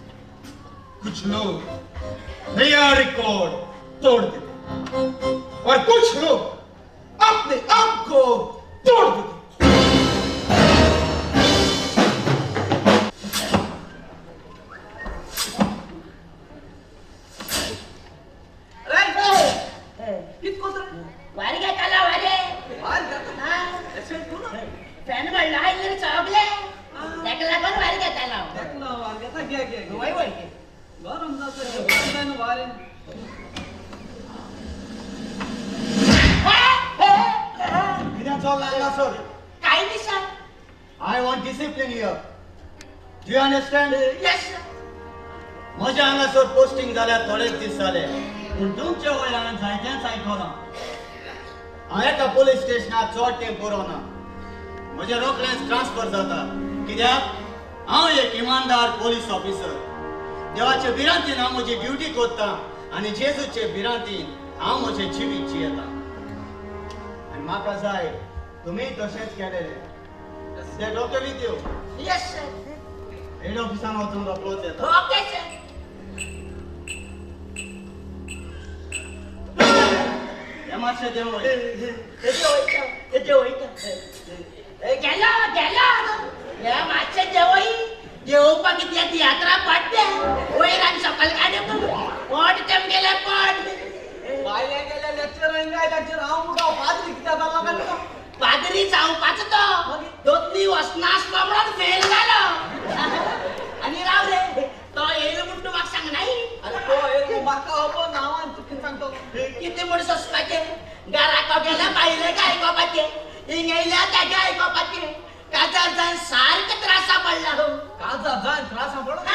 कुछ लोग नया रिकॉर्ड तोड़ देते और कुछ लोग अपने आप को तोड़ देते. कितको तर वारे घेताला वारे. वार घेता? अशें तूं ना. फॅन व्हडलो आयले रे सगळे, ताका लागून वारे घेताला हांव. तेकला वार घेता. घे घे घे. वय वय घे. गरम जाता न्हू वारें. कितें चल्लां हांगासर? काय न्ही sir. I want discipline here. Do you understand? Yes sir. म्हज्या हांगासर पोस्टिंग जाल्यार थोडेच दीस जाले, पूण तुमचे वयर हांवें जायतेंच आयकलां. हांव एका पोलीस स्टेशनार चड तेंप बरोवना, म्हजें रोखडेंच ट्रान्सफर जाता, कित्याक हांव एक इमानदार पोलीस ऑफिसर. देवाचे भिरांतीन हांव म्हजी ड्युटी करता आनी जेजूचे भिरांतीन हांव म्हजें जिवीत जियेता. आनी म्हाका जाय तुमी तशेंच केलेलें. That okay with you? Yes sir. Head ऑफिसान वचून रोखडोच येता. Okay sir. हे मातशें देंवय. येते वयता, येते वयता. गेलो गेलो. हे मातशें देंवय. देंवपाक कित्याक तियात्रा पडटे वयर आनी सकयल काडे पोट तेमगेलें पोट. भायले गेले लेक्चर काय ताचेर हांव मुखार पाद्री कित्याक जालो काय तुका? पाद्री जावपाचो तो दोतनी वचनासलो म्हणून फेल जालो. आनी राव रे, तो येयलो म्हूण तूं म्हाका सांगनाय? आरे तो येयलो म्हाका खबर ना, हांव आनी तुका कितें सांगतलो? कितें म्हूण सोंसपाचें? घराको गेल्या बायलेक आयकोपाचें, हिंग येयल्या तागें आयकोपाचें. काजार जावन सारकें त्रासा पडला हो. काजार जावन त्रासा पडला?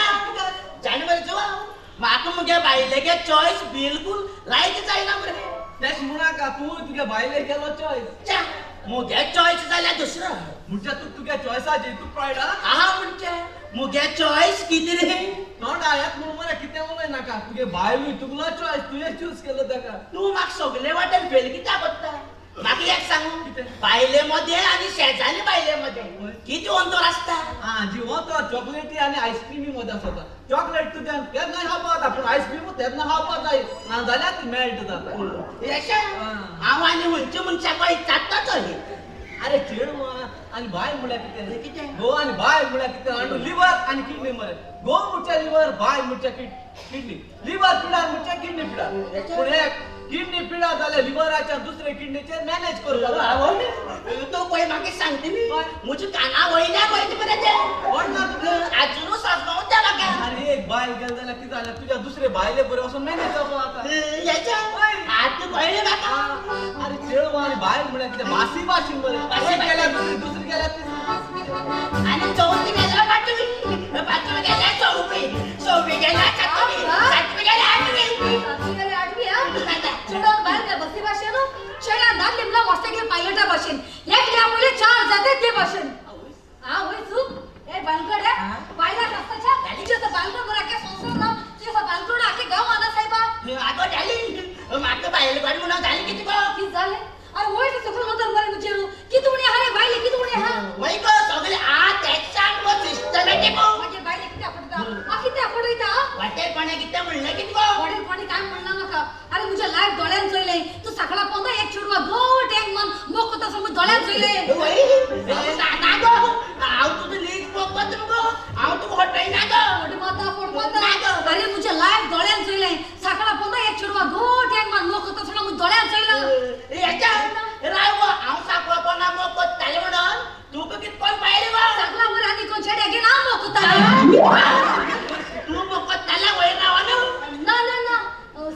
जाण मरे जुवांव, म्हाका मुगे बायलेगे चॉयस बिलकूल लायक जायना मरे. तेश म्हणाका, तूं तुगे बायलेक गेलो चॉयस. च्या, मुगे चॉयस जाल्यार दुसरो. म्हणजे तूं तुगे चॉयसाची तूं प्रायड आहा? आहा म्हणजे मुगे चॉयस कितें रे? तोंडा येत म्हूण मरे कितें उलय नाका. तुगे बायलूय तुगलो चॉयस, तुवें चूज केलो ताका. तूं म्हाका सगले वाटेन फेल कित्याक करता? म्हाका एक सांगू, बायले मदें आनी शेजारी बायले मदें कितें अंतर आसता? आं जी, हो तो चॉकलेटी आनी आयस्क्रिमी मदें आसता. चॉकलेट तुज्यान केन्नाय खावपाक जाता, पूण आयस्क्रीम तेन्ना खावपाक जाय ना जाल्यार ती मेल्ट जाता. येशें हांव आनी खंयच्या मनशाक विचारता तो. अरे चेडवां आनी बायल म्हळ्यार कितें? कितें? घोव आनी बायल म्हळ्यार कितें? आनी लिवर आनी किडनी मरे. घोव म्हणच्या लिवर, बायल म्हणच्या किडनी. लिवर पिडार म्हणच्या किडनी पिडार. पूण एक किडनी पिडा जाल्यार लिवराच्या दुसरे किडनीचेर मॅनेज करपाक. तूं पळय मागीर सांगता न्ही, म्हज्या काना वयल्या पळय मरे तें. कोण ना तुका? आजुनू सजमवता म्हाका. अरे एक बायल गेली जाल्यार कितें जालें? तुज्या दुसरे बायले बरें वचून मॅनेज जावपाक जाता. हेच्या आतां कळ्ळें म्हाका. अरे चेडवां आनी बायल म्हळ्यार कितें? भासी भाशीन मरे. एक गेल्यार दुसरी, दुसरी गेल्यार तिसरी. आनी चवथी गेल्यार पांचवी, पांचवी गेल्यार सव्वी, सव्वी गेल्यार सातवी, सातवी गेल्यार आठवी. सातवी गेल्यार आठवी. हा, चेडवान बायल काय बसी भाशेन? चेड्यान दादले म्हणल्यार मोटरसायकल पायलटा भाशेन. एकल्या पयले चार जाते ते भाशेन. हा वय चूक ए बालकड बायला रस्त्याच्या तुझ्या बालकड बरं आखे संसार ना तुझ्या बालकड आखे गाव आना साहेबा. आगो जाली म्हाका बायल कोण म्हणून जाली कितें गो? कितें जालें? अरे वय सगळं नदर मरे मुजेरू. कितें उणें आहा रे बायले? कितें उणें आहा? वय गो सगळे आ टॅक्सान गो सिस्टमॅटीक गो. मागीर बायले कितें आफडटा? आ कितें आफडयता? वाटेरपणा कितें म्हणलें कितें गो? वाटेरपणी काय म्हणना म्हाका. अरे म्हज्या लायफ दोळ्यान चोयलें. तूं साकळा पोंदा एक चेडवा गोट एक मन मोग कोता समज दोळ्यान चोयलें. वय ना गो, हांव तुजो लीज मोग गो, हांव तुका हटयना गो. फोट माता फोट माता. अरे म्हज्या लायफ दोळ्यान चोयलें. साकळा पोंदा एक चेडवा गोट एक मन मोग कोता समज दोळ्यान चोयलां. हेच्या राव गो, हांव साकळा पोंदा मोग कोत्तालें म्हणून तुका कितें कोण पायलें गो? साकळा वयर आनी कोण चेड्या घेवन हांव मोग कोत्तालें. तूं मोग कोत्तालें वयर रावन? ना ना ना,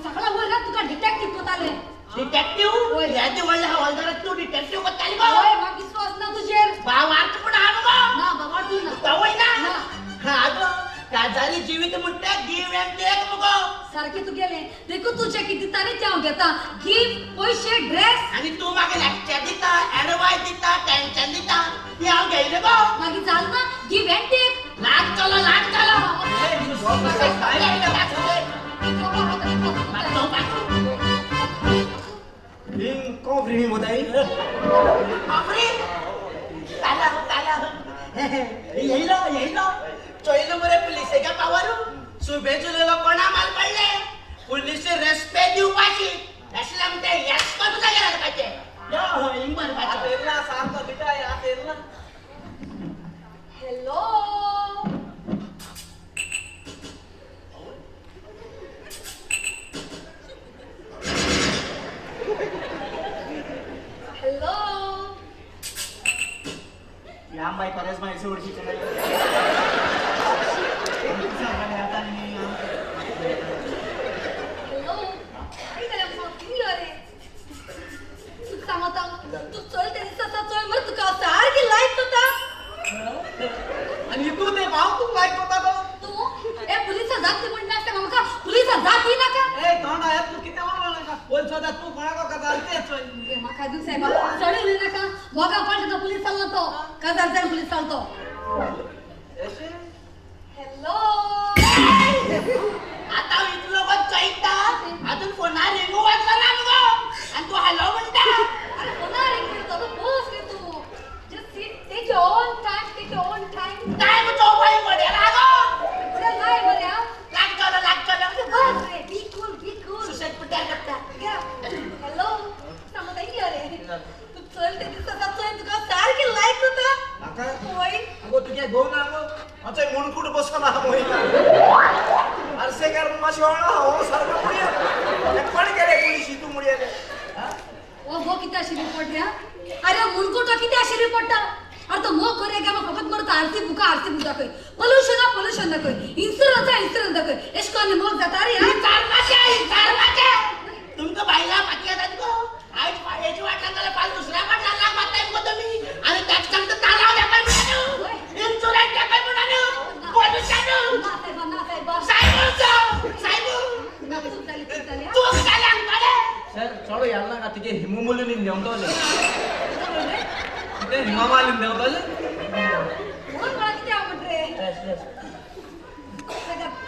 साकळा वयर रावन तुका डिटेक्टीव कोत्तालें. डिटेक्टीव? ह्या व्हडल्या हवालदाराक तूं डिटेक्टीव कोत्ताली गो? हय, म्हाका विस्वास ना तुजेर. भावार्थ पूण आहा मुगो? ना भावार्थूय ना. तोवूय ना? आगो काजारी जिवीत म्हणटा गिव एंड टेक मुगो. सारकें तुगेलें देखून तूं जें कितें दिता न्ही तें हांव घेता. गिफ्ट, पयशे, ड्रेस. आनी तूं म्हाका लेक्चर दिता, एडवायस दिता, टेन्शन दिता, ती हांव घेयना गो. मागीर जालें ना गिव एंड टेक. लाग चलो लाग चलो. कॉफरी मोदाई कॉफरी ताला ताला येयलो येयलो चोयलो मरे पुलिसेच्या पावर सुबे चुलेलो कोणा माल पडले. पुलिस रेस्पेद दिवपाची असले म्हणते येस करून जागेर हाडपाचे. यो हिंग मारपाचें. येयला सारको दिता आतां येयला. Hello hello. या बाई कॉलेज माहिती सोडची. हॅलो काय जालें कितें रे? तुका सांगता तूं चल ते दिसा चोय मरे तुका सारकी लायक कोता. आनी तूं ते हांव तुका लायक कोता तो? तूं ए पुलिसा जाती म्हणटा आसता म्हाका पुलिसा जाती नाका. ए तोंडा येत तूं कितें उलोवं नाका. पयलीं सोदा तूं कोणाक काजार तें चोय. म्हाका दिवं सायबा चड उलय नाका. मोगा पडटा तो पुलीस चल्लो तो काजार जावन पुलीस चलतो. हॅलो आतां इतलो गो चोयता आजून फोनार रिंगू वाजलो ना मुगो आनी तूं हॅलो म्हणटा. अरे फोनार रिंग म्हणटा तो बस रे तूं. Just sit, take your own time, take your own time. Time चोवपाक मडेला गो. मडेल नाय मरे. लाग चलो लाग चलो. बस रे, बी कूल बी कूल. सुशेग पुट्यार पडटा. हॅलो सांगता येयला रे. तूं चल ते दिसा चोय तुका सारकी लायक कोता. म्हाका? वय. आगो तुगे घोव ना गो, मातसो मुणकूट बसोन आहा मोय. आरसेकार मातशें वळना हो सारको मुडया. कोण गेले पुलिशी तूं मुडया रे? ओ गो कितें आशिल्ली पड रे? अरे मुणकुटो कितें आशिल्ली पडटा? अरे तो मोग करे काय फकत मरता. आरसी बुका आरसी बुक दाखय, पोल्युशन आ पोल्युशन दाखय, इन्शुरन्स आ इन्शुरन्स दाखय. एश कोन्न मोग जाता रे? चार तुमकां बायलां फाटी येतात गो. आयज हेजी वाटल्यान जाल्यार फाल्यां दुसऱ्या फाटल्यान लाग मारताय मुगो तुमी. आनी ताका सांगता तालांव दाखय म्हणून, इन्शुरन्स दाखय म्हणून, पोल्युशन. ना सायबा ना सायबा. सायबू सायबू चूक जाली चूक जाली. चूक जाली आमकां. सर चलो यार नाका तिगे हिमू मुलीन देंवतले. कितें हिमा मालीन देंवतले? कोण कोणा कितें आवड रे?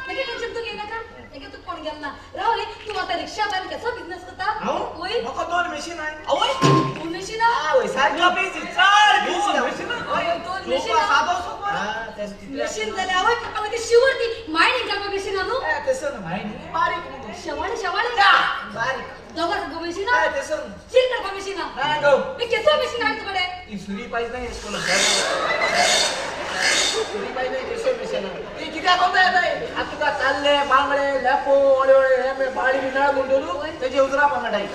तेगे टेन्शन तूं घेयनाका. तेगे तूं कोण गेल ना. राव रे तूं आतां रिक्षा बायल कसो बिजनेस करता? हांव? वय. म्हाका दोन मशीन आहाय. आवय दोन मशीनां? आवय सारको बिजी, चड बिजी. दोन मशीनां? हय दोन मशीनां. सादो सोप. हां तेच तितले. मशीन जाल्यार आवय आवय ते शिवर ती मायनिंग करपा मशीन न्हू. तसं ना मायनिंग बारीक मुगो. शेवाळे शेवाळे बारीक दोगां सांगो मशीन. तसं चीर करपा मशीन. ना गो केसो मशीन हाड तुकडे. ती सुरी पाहिजे नाही स्कूल सुरी पाहिजे केसो मशीन ती कित्याक कोणता येताय आता तुका ताल्ले बांगडे लेपो वडे वडे हे बाळी बी मेळ म्हणतो न्हू तेजे उजरा पंगडाय.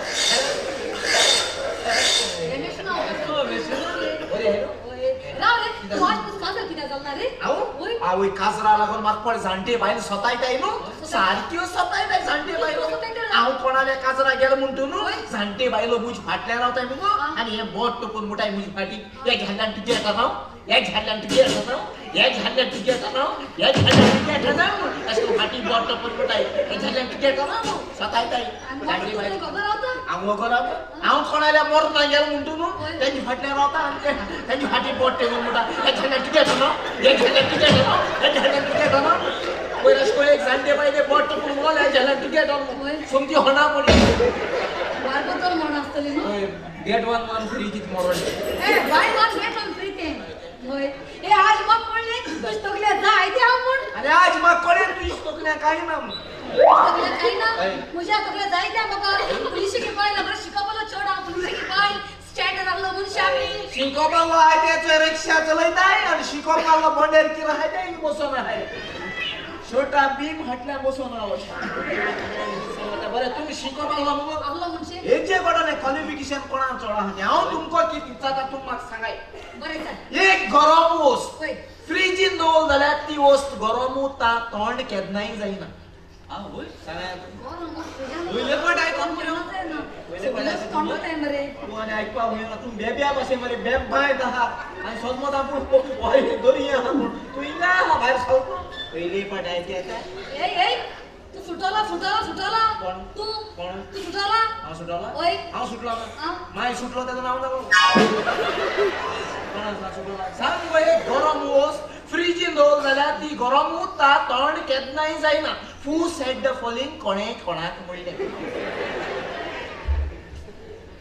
हे मशीन राव रे तू आज तुझं काजर कित्याक जालना रे? आवय काजरा लागून म्हाका पळ जाणटे बायल सतायताय न्हू सारक्यो सतायताय जाणटे बायलो. हांव कोणाल्या काजरा गेलो म्हणटो न्हू जाणटे बायलो म्हज फाटल्यान रावताय मुगो आनी हे बोट टोकून मुटाय म्हज फाटी हे झाडल्यान तुगे येता हांव हे झाडल्यान तुगे येता हांव हे झाडल्यान तुगे येता हांव हे झाडल्यान तुगे येता हांव अशें करून फाटी बोट टोकून मुटाय हे झाडल्यान तुगे येता हांव सतायताय जाणटे बायलो. हांव वगो रावता हांव कोणाल्या मरना गेलो म्हणटो न्हू तेंच्या फाटल्यान रावता आनी तेंच्या फाटी बोट टेकून मुटा हे झाडल्यान तुगे येता हांव हे झाडल्यान तुगे येता हांव हे झाडल्यान तुगे येता हांव. पयर अशें करून एक जाणटे बायले बोट टोकून म्हणलो हे झाडल्यान तुगे येता सोमती होणा पडली. बारबतोर म्हण आसतली न्हू. गेट वन वन फ्री कित moral. A buy one get one free तें. होय ए आज म्हाका कळ्ळें तुज तकल्या जाय तें हांव म्हूण. आनी आज म्हाका कळ्ळें तुजी तकल्या कांय ना म्हूण. तकल्या कांय ना म्हज्या तकल्या जाय तें म्हाका. पुलिशेक बायल बरें शिकोवपालो चड हांव पुलिशेक बायल स्टँडार आहलो मनशां आमी. शिकोवपालो आहाय तेचो रिक्षा चलयताय आनी शिकोवपालो बोंडेर कितें आहाय तें बसोन आहाय छोटा भीम हाटल्या बसोन रावो. बरें तुमी शिकोवपाक मुगो आहलो म्हणजे हेजे कडेन क्वॉलिफिकेशन कोणाक चड आहा तें हांव तुमकां कितें विचारता तुमी म्हाका सांगाय. बरें चल. एक गरम वस्त फ्रिजीन दवरली जाल्यार ती वस्त गरम उरता थंड केन्नाय जायना. तूं आनी आयकपाक मेळना तूं बेब्या भाशेन मरे बेब बांयत आहा आनी सोदमत आपूण दरी आहा म्हूण तूं हिंगा आहा भायर सरको पयले पाट आयते येता. तूं सुटला सुटला सुटला. कोण? तूं कोण? तूं सुटला. हांव सुटला? वय. हांव सुटलो ना. मागीर सुटलो तेजो नांव जालो कोण आसा सुटलो सांग गो. एक गरम वस्त फ्रिजीन दवरली जाल्यार ती गरम उरता थंड केन्नाय जायना. हू सेड the following कोणें कोणाक म्हणलें?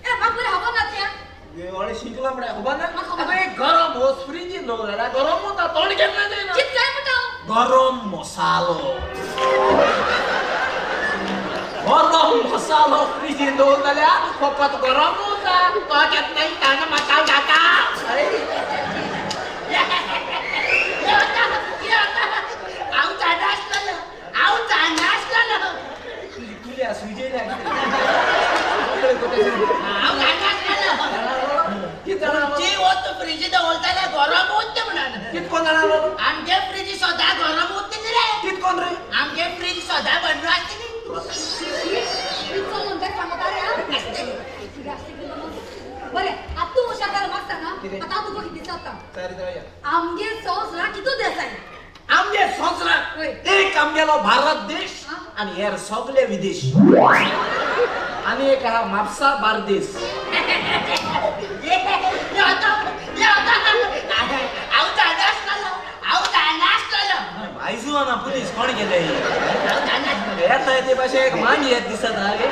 ए म्हाका बरें खबर ना तें. व्हडलें शिकलां म्हळ्यार खबर ना? आतां एक गरम वस्त फ्रिजीन दवरली जाल्यार गरम उरता थंड केन्नाय जायना. कितें जाय म्हणटा हांव? गरम मसालो. गरम मसालो फ्रिजीन दवरलो जाल्यार फकत गरम उरता तो केन्नाय थंड मसालो जाता. हांव जाणा आसलेलो हांव जाणा आसलेलो. तुजी कुल्या सुजयल्या. हांव जाणा आसलेलो. कितें जाणा? जी वस्त फ्रिजी दवरता जाल्यार गरम उरता म्हणून. कितें कोण जाणा? आमगे फ्रीज सदां गरम उरता न्ही रे. कितें कोण रे? आमगे फ्रीज सदां बंद आसता न्ही. सांगता रे. बरें आतां तूं हुशार म्हाका सांग आतां हांव तुका कितें विचारता. आमगे संवसार कितू देसाय? आमगे संवसार एक आमगेलो भारत देश आनी हेर सगळे विदेश आनी एक आहा म्हापसा बार्देस. हांव जाणा आसलेलो हांव जाणा आसलेलो. आयजू ना पुलीस कोण गेले येता ते भाशेन एक मांगी येत दिसता रे.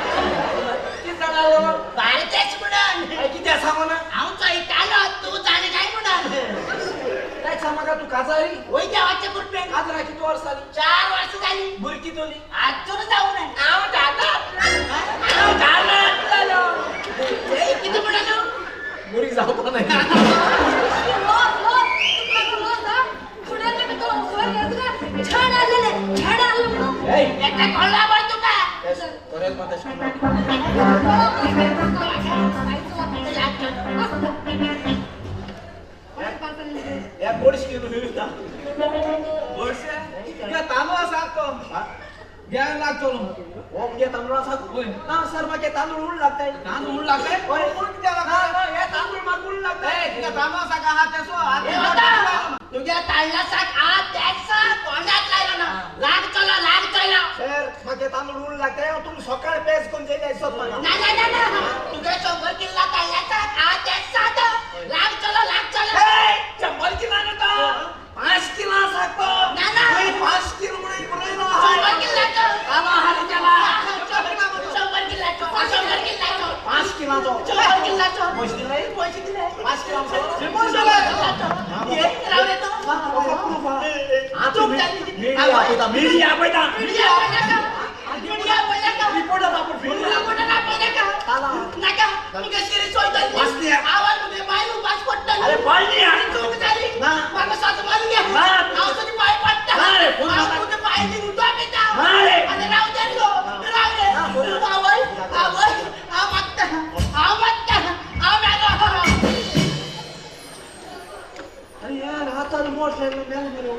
कितें जाणा बार्देस म्हणून कित्याक सांगो ना? हांव चोयतालो तूं जाणा काय म्हणून. काय सांग म्हाका तूं काजारी? वय देवाचे कृपेन. काजरा कितू वर्सां जालीं? 4 वर्सां जालीं. भुरगीं कितली? आजून जावं ना. हांव जाणा हांव जाणा आसलेलो. कितें म्हणलो? भुरगीं जावपा नाय. झाड आलेले झाड आलं म्हणून. एकटा कळला बरं तुका. खरेंच मात ह्या गोडशे घेवन वयता. गोडशे? तुगे तांदूळ आसा तो घ्यायला लागतलो. हो मुगे तांदूळ आसा? ना सर म्हाका तांदूळ उण लागताय. तांदूळ उण लागताय? उण कित्याक लागता? हे तांदूळ म्हाका उण लागताय. तुगे तांदूळ साक आहा तेसो. तुज्या तांदळा साक आहा तेसो कोणाक लायलो ना. लाग चलो लाग चलो. सर म्हाका तांदूळ उण लागताय. तुमी सकाळ पेज करून जेयले दिसत म्हाका. ना ना ना ना तुगे 100 किल्ला तांदळा साक आहा तेसो लाग चलो लाग चलो. 100 किलो न्हू तो 5 किलो साक तो. ना ना 5 किलो म्हणून पुरयलो. 100 किल्लाचो आला हाली केला. 100 किल्लाचो 100 किल्लाचो 5 किलाचो. 100 किलाचो. पयशे दिले? पयशे दिले. 5 किलांचो. ये राव रे तो. चूक जाली. मिडिया आपयता, मिडिया आपयता. मिडिया आपयनाका, मिडिया आपयनाका. रिपोर्टर आपय. रिपोर्टर आपयनाका. नाका, मुगे सिरीज चोयतली. वाचली. आवाज मुगे बायल उपास पडटली. अरे पडली. चूक जाली. ना. म्हाका सत मारली. ना. हांव तुजे पांय पडटा. ना रे, फोन हांव नाका. तुजे पांय दी उदक पिता. ना रे. आनी राव दे गो, राव रे. आवय, आवय, हांव मागता, हांव मागता, हांव मेलो. अरे यार, हातान मोटरसायकल मेल मरे.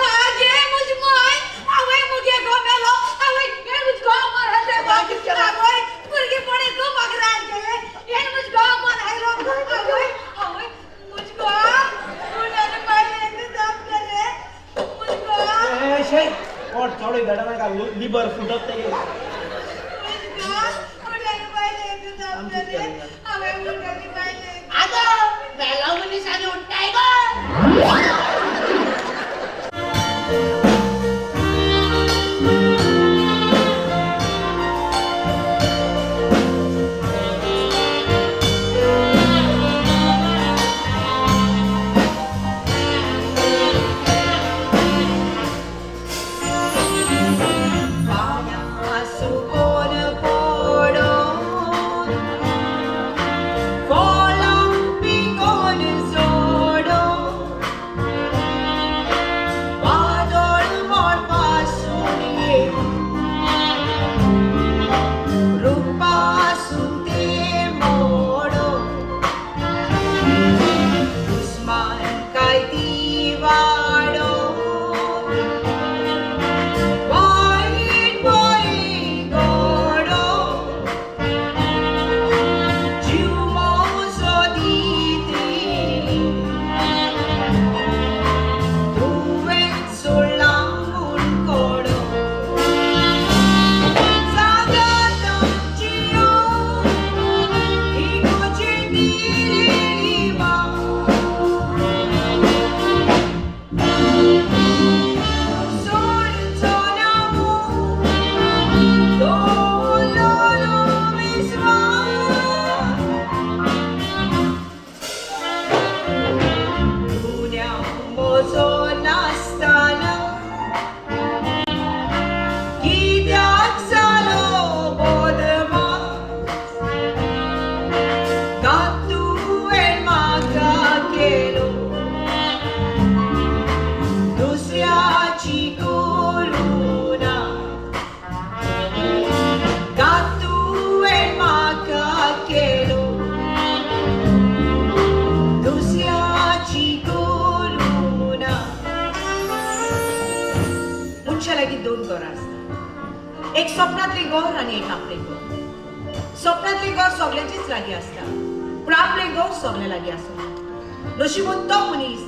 आगे मुझ my, आवय मुगे गो मेलो, आवय हे मुझ गो मर हले गो, आवय भुरगेपणी गो मगरान गेले, हे मुझ गो मर आयलो, आवय आवय मुझ गो उन्हाने पायले दाबले मुझ गो. ए शे, पोट चड धाडा नाका, लिबर फुटत तेगे. मुझ गो उन्हाने पायले दाबले, आवय उन्हाने पायले. आगो, मेलो मनीस आनी उठ्ठाय गो. सुकोन पडोन, फळां पिकोन सोडोन, वादळ मोडपासून ये रुपासून ते मोडो, दुस्मान काय ती वाडो, वाईट बरी गोडो, जीव मोजो दितली, तुवें सोडला म्हूण कोडो, जागात आमची ही तुजी दिली मा. सोडचो ना मूं दवरलो विस्वास, गुन्यांव म्हजो नासतना कित्याक जालो बदमास, का तुवें म्हाका केलो दुसऱ्याची करुणा, का तुवें म्हाका केलो दुसऱ्याची करुणा. मनशा लागीं दोन घरां आसता, एक स्वप्नांतलें घर आनी एक आपलें घर. स्वप्नांतलें घर सगल्यांचीच लागीं आसता, पूण आपलें घर सगल्या लागीं आसना. नशिबून तो मनीस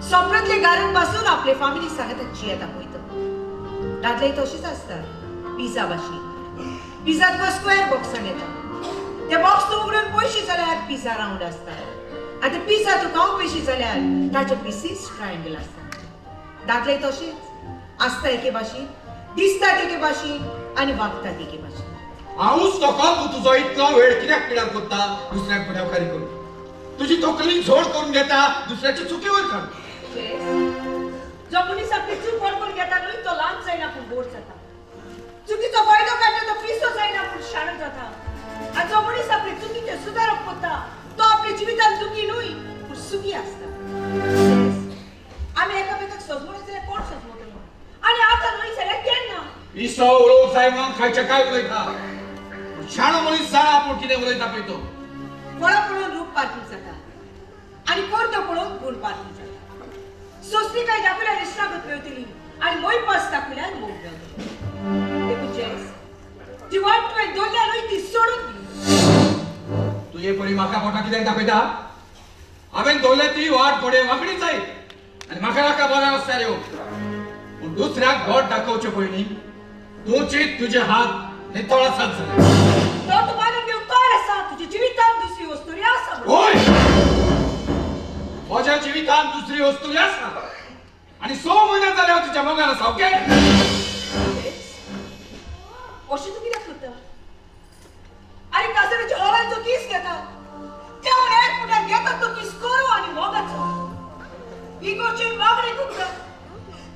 स्वप्नांतले घरांत बसून आपले फामिली सांगात जियेता पळयता. दादले तशेंच आसतात पिझ्झा भाशेन. पिझ्झा तुका स्क्वेअर बॉक्सान येता, ते बॉक्स तूं उगडून पळयशी जाल्यार पिझ्झा रावंड आसता, आनी पिझ्झा तूं खावंक पळयशी जाल्यार ताचे पिसीस ट्रायंगल आसता. दादले तशेंच आसता, एके भाशेन दिसतात एके भाशेन आनी वागतात एके भाशेन. हांवूच नको. तूं तुजो इतलो वेळ कित्याक पिड्यार करता? दुसऱ्याक गुन्यांवकारी करून तुजी तकली झोड करून घेता, दुसऱ्याची चुकीवर काड. जो मनीस आपली चूक वळखून घेता न्हय, तो ल्हान जायना पूण व्हड जाता. चुकीचो फायदो काडटा तो पिसो जायना पूण शाणो जाता. आनी जो मनीस आपले चुकीचें सुदारप करता, तो आपल्या जिवितान दुखी न्हय पूण सुखी आसता. आमी एकामेकाक सजमोले जाल्यार कोण सजमोतलो? आनी आतां न्हय जाल्यार केन्ना? पिसो उलोवंक जाय म्हणून खायचे काय उलयता, पूण शाणो मनीस जाणा आपूण कितें उलयता पळय तो. फळां पळोवन रूप पारखी जाता आनी कर्तो पळोवन गुण पारखी जाता. सोंसणीकाय दाखयल्यार इश्टागत मेळटली आनी मोयपास दाखयल्यार मोग मेळटलो. देखून जेस, जी वाट तुवें दवरल्या न्हय, ती सोडून दी. तुजे परी म्हाका बोटां कित्याक दाखयता? हांवें दवरल्या ती वाट घोडे वांकडी जायत आनी म्हाका नाका बऱ्या रस्त्यार येवंक. पूण दुसऱ्याक बोट दाखोवचे पयलीं तूं चीत, तुजे हात नितळ आसात जाल्यार. तो तूं मानून घेवंक तयार आसा तुज्या जिवितांत दुसरी वस्तुरी आसा म्हणून. होय, म्हज्या जिवितांत दुसरी वस्तू आसा आनी 6 म्हयने जाले हांव तिच्या मोगान आसा, ओके? जेस, अशें तूं कित्याक करता? आरे, आनी काजराच्या हॉलांचो कीस घेता. त्या एअरपोर्टार घेतात तो कीस करू आनी मोगाचो. इगोचेर मागणी करतात.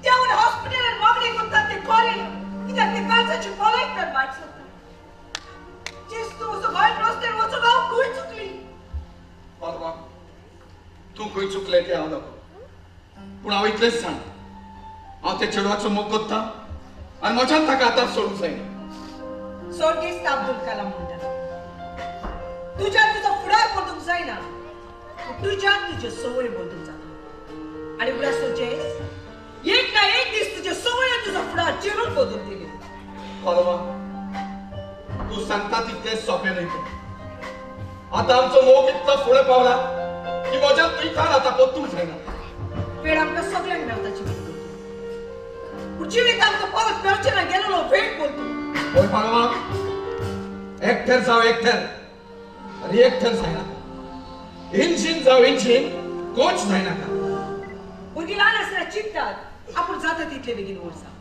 त्याहून हॉस्पिटलान मागणी करतात ते खरें, कित्याक ते काळजाची भलायकी तर वायट जाता. जेस तूं असो भायर रस्त्यार वचून हांव खंय चुकली? बाबा, तूं खंय चुकलें तें हांव नको, पूण हांव इतलेंच जाणा, हांव त्या चेडवाचो मोग करता आनी म्हज्यान ताका आतां सोडूंक जायना. स्वर्गेस्त अब्दुल कलाम म्हणटा, तुज्यान तुजो फुडार बदलूंक जायना, तुज्यान तुज्यो संवय बदलूंक जाता. आनी उगडास जेस, एक ना एक दीस तुज्यो संवयो तुजो फुडार जरूर बदलतली. पालवा, तूं सांगता तितलें सोंपें न्हय तें. आतां आमचो मोग इतलो फुडें पावला की म्हज्यान तुयतान आतां परतूंक जायना. वेळ आमकां सगल्यांक मेळटा जिवीत करतूं, पूण जिवीत आमकां परत मेळचें ना गेलेलो वेळ बोलतूं. हय पालवा, एकठेर जावं एकठेर, आनी एकठेर जायनाका. इंजीन जावं इंजीन, कोच जायनाका. भुरगीं ल्हान आसतना चिंततात आपूण जाता तितले बेगीन व्हड जावं,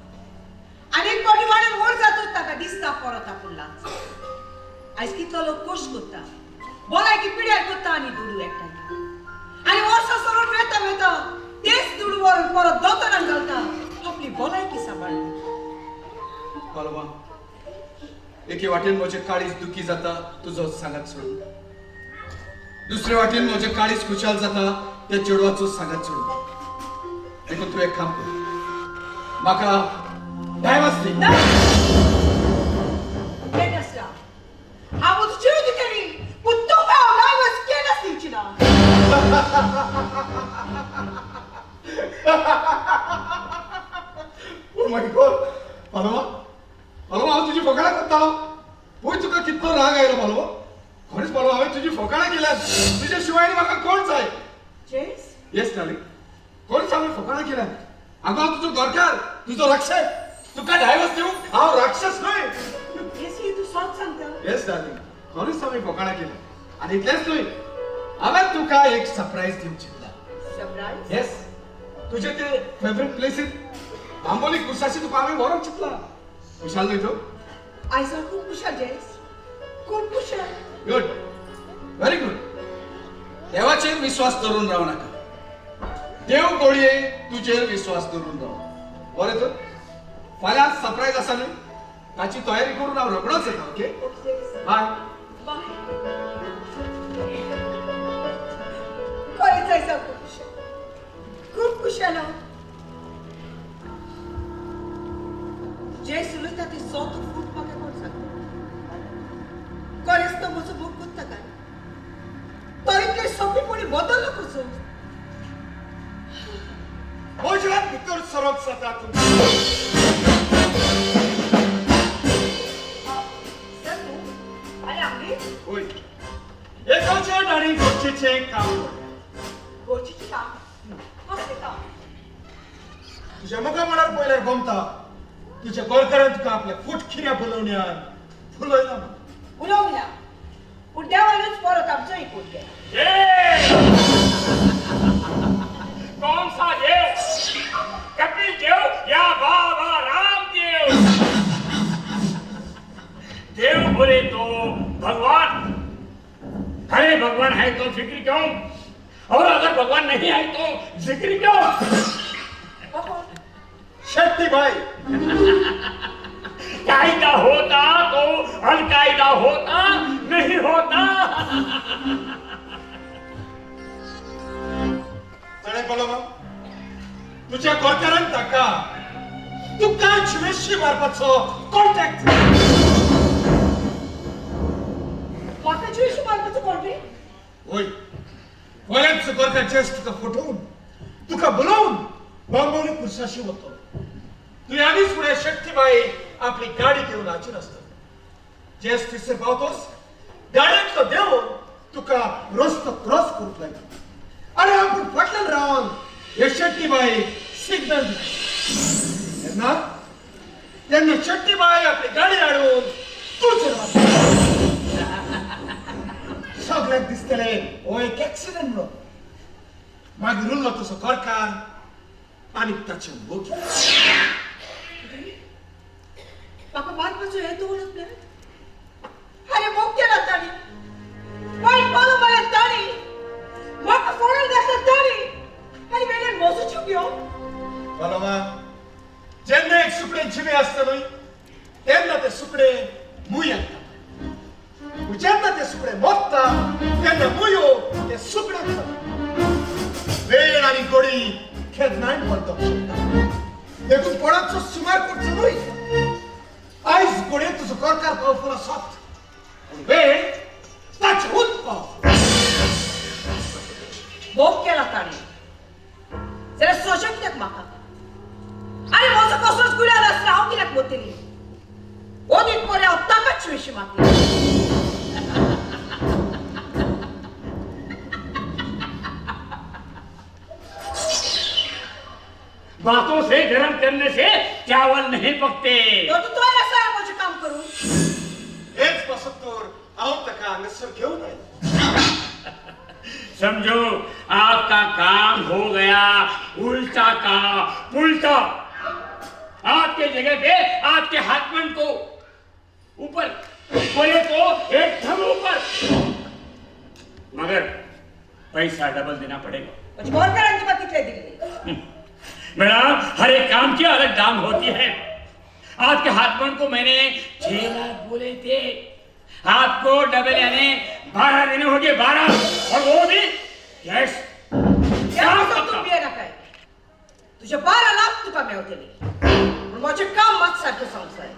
आनी एक फावटी वाडून व्हड जातूच ताका दिसता परत आपूण ल्हान जावं. आयज कितलो लोक कश्ट करता, भलायकी पिड्यार करता आनी दुडू एकठांय, आनी वर्सां सरून वेता वेता तेच दुडू व्हरून परत दोतोरान घालता आपली भलायकी सांबाळना. पालवा, एके वाटेन म्हजें काळीज दुखी जाता तुजो सांगात सोडून, दुसरे वाटेन म्हजें काळीज खुशाल जाता त्या चेडवाचो सांगात सोडून. देखून तूं एक काम कर, म्हाका डायवर्स दी. केन्ना हांव तुजेर दितली, पूण तुका हांव डायवर्स केन्नाच दिवची ना. ओ my God, पालवा, पालवा, हांव तुजी फकाणां करतालो. पळय तुका कितलो राग आयलो पालवा. खरेंच पालवा, हांवें तुजी फकाणां केल्यात. तुज्या शिवाय आनी म्हाका कोण जाय? जेस? येस डार्लिंग, खरेंच हांवें फकाणां केल्यात. आगो, हांव तुजो घरकार, तुजो रक्षक. तुका डायवर्स दिवंक हांव राक्षस न्हय. येस, ही तूं सत सांगता? येस डार्लिंग, खरेंच हांवें फकाणां केल्यात. आनी इतलेंच न्हय, हांवें तुका एक सरप्रायज दिवंक चिंतला. सरप्रायज? येस, तुजे ते फेवरेट प्लेसीर बांबोली कुसाशी तुका हांवें व्हरोंक चिंतला. खुशाल न्हय तूं? आयज हांव खूब खुशाल जेस, खूब खुशाल. Good, very good. देवाचेर विस्वास धरून राव नाका, देव गोळये तुजेर विस्वास धरून राव. बरें तर, फाल्यां सरप्रायज आसा न्हय, ताची तयारी करून हांव रोखडोच येता. ओके, बाय. बाय. खरेंच आयज हांव खूब खुशाल, खूब खुशाल हांव. जेस उलयता ते सोत फूट म्हाका कोण सांगता? खरेंच तो म्हजो मोग करता काय? तो इतले सोंपेपणी बदललो कसो? म्हज्यान भितर सरप जाता तुमचें. सर तूं आनी आमगेर? होय, एकाचें आनी गरजेचें काम. गरजेचें काम? कसलें काम? तुज्या मुखा मनार पळयल्यार गमता, तुज्या गोरकारान तुका आपल्या फुटखिऱ्या फुलोवण्यान फुलयला. उलोवंक ना, पूण देवानूच परत आमचो एकूट केला. कौन सा देव? कपिल देव या बाबा रामदेव? देव बोले तो भगवान. अरे भगवान है तो फिक्र क्यों, और अगर भगवान नहीं है तो जिक्र क्यों? शेट्टी भाई, कायदा होता तो अलकायदा होता, नहीं होता. जाणें पळोवप, तुज्या गोरकारान ताका तुका जिवेशी मारपाचो कॉन्टॅक्ट. म्हाका जिवेशी मारपाचो कॉन्ट्रॅक्ट? होय, गोंयांत गोरकार जेस तुका फटोवन तुका बोलोवन बांबोली पुरसाशी वतो. तुवें आदींच फुडें शेट्टीबाई आपली गाडी घेवन हाजीर आसतली. जेस थंयसर पावतोच गाडयेंतलो देंवोन तुका रस्तो क्रॉस करूंक लायता आनी आपूण फाटल्यान रावन हे शेट्टीबाई सिग्नल दिता. तेन्ना तेन्ना शेट्टीबाई आपली गाडी हाडून तुजेर मारता. सगळ्यांक दिसतलें हो एक एक्सिडंट म्हणून. मागीर उरलो तुजो घरकार आनी ताचे मोगी. म्हाका मारपाचो हेतू उरप प्लॅन? आनी मोग केला ताणी, वायट पालो मारला ताणी, म्हाका फोडून घातला ताणी आनी वेल्यान म्हजो जीव घेवन. पालोमा, जेन्ना एक सुकणें जिवें आसता न्हय तेन्ना तें सुकणें मूय येता, पूण जेन्ना तें सुकणें मरता तेन्ना मुयो तें सुकणें जाता. वेळ आनी गोडी केन्नाय बदलूंक शकता, देखून कोणाचो सुमार करचो न्हय. आयज घडये तुजो घरकार पावफूल आसत, पूण वेळ ताचे हून पावफूल. मोग केला ताणें जाल्यार सोंशे कित्याक म्हाका? आनी म्हजो कसलोच गुन्यांव नासतना हांव कित्याक मरतली? ओदीत परे हांव ताकाच विशी मातली. बातों से गरम करने से चावल नहीं पकते. तर तूं तयार आसा म्हजें काम करूंक? हेच पासत तर हांव ताका हांगासर घेवन आयलो. समझो आपका काम हो गया उल्टा का पुल्टा. आपके जगह पे आपके हाथमन को ऊपर बोले तो एकदम ऊपर, मगर पैसा डबल देना पड़ेगा. म्हणजे गोरकारान तुका कितले दिल्ले? मैडम, हर एक काम की अलग दाम होती है. आपके हाथमन को मैंने 6 लाख बोले थे, आपको डबल यानी 12 देने होंगे, 12, और वो भी कैश. ह्या पासून तूं भियेनाकाय, तुजे 12 लाख तुका मेवतले, पूण म्हजें काम मात सारकें जावंक जाय.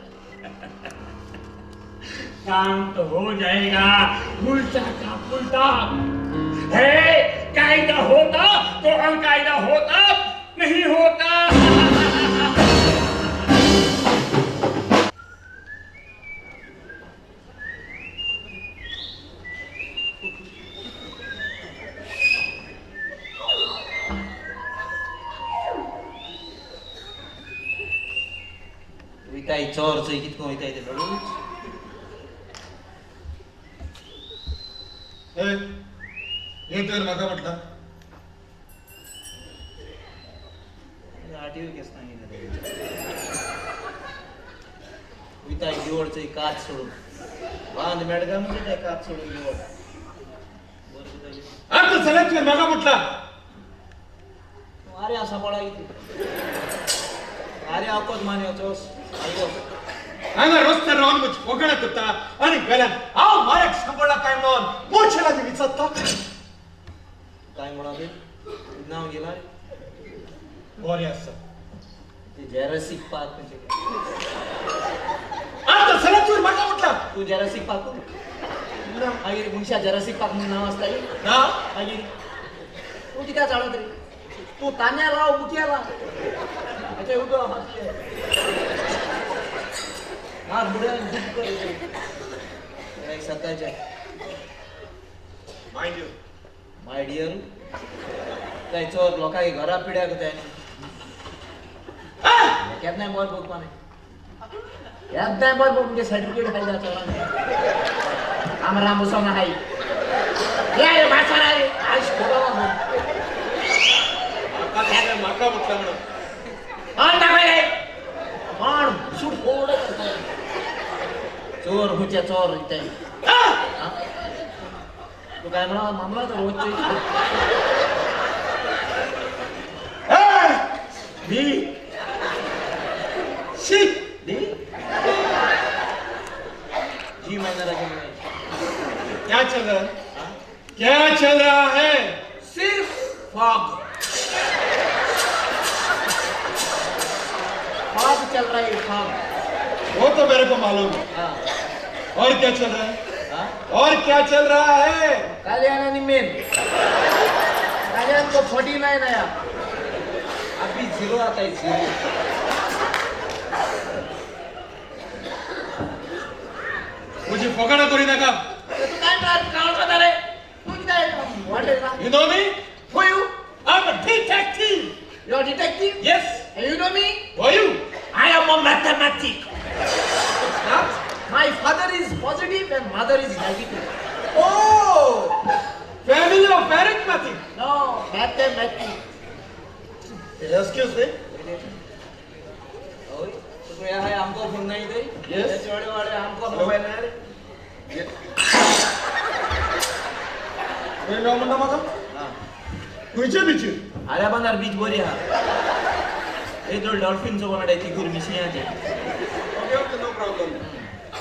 काम तो हो जाएगा उल्टा का पुल्टा है. कायदा होता तो अलकायदा होता, नहीं होता. वयताय चोर चोय कितको वयताय ते रडूच. हे तुवें म्हाका म्हटलां? आठवी केस सांगितलं. वयताय गिवड चोय कात सोडून बांद मेडगा म्हणजे काय कात सोडून गिवड. आतां जाल्यार तुवें म्हाका म्हटलां? आरे आसा पळा कितें आरे अकोत मान्यो चोस आयको. हांगा रस्त्यार रावन म्हजी फकाणां करता आनी वेल्यान हांव माऱ्याक सांपडला काय म्हणून म्हजे लागीं विचारता. काय म्हणा नांव गेला? बरें आसा. ते जेरसिक पार्क म्हणजे आतां जाल्यार तुवें म्हाका म्हटलां? तूं जेरसिक पार्क ना? मागीर मनशा जेरसिक पार्क म्हणून नांव आसता? ना. मागीर तूं कित्याक जाणा तरी? तूं तान्या लाव मुखया लाव हाचे उदक आसा मार बुड्यान दुख कर एक सत्ताचे. My dear. My dear काय चोर लोकांक घरा पिड्याक जाय न्ही. केन्नाय बर बघपा न्ही, केन्नाय बर बघ म्हणजे सर्टिफिकेट खायला चोरान. आम राम बसोना हाय ये रे भासरा रे आज खोडो म्हाका म्हटलां म्हणून? आन दाखय माण सूट फोड चोर हुच्या चोर इथे. तू काय म्हणा मामला तर रोज डी सी डी जी महिना राजा. क्या चल रहा है? क्या चल रहा है? सिर्फ फॉग फॉग चल रहा है, फॉग. वो तो मेरे को मालूम है. हाँ. और क्या चल रहा है? हाँ? और क्या चल रहा है? कल्याण आणि मेन कल्याण को 49 आया, अभी 0 आता है, 0. मुझे फकाणां करी नाका. तू काय म्हणाल रे? तू कितें वाटले? You know me? Who you? I'm a detective. You are detective? Yes. And you know me? Who are you? I am a mathematic. What's that? My father is positive and mother is negative. Oh, family of arithmetic. No, mathematic. Excuse me. ओय, तुका हाय आमको phone नाही दे? Yes. चोडे वाडे आमको mobile नाही रे. खंय मेळो म्हणटा म्हाका? खंयचे बिचीर? आर्याबांदार बीच बरी आहा. एक दोन डॉल्फिन चो वांगडा तिगूर मिशियाचे. Okay okay, no problem.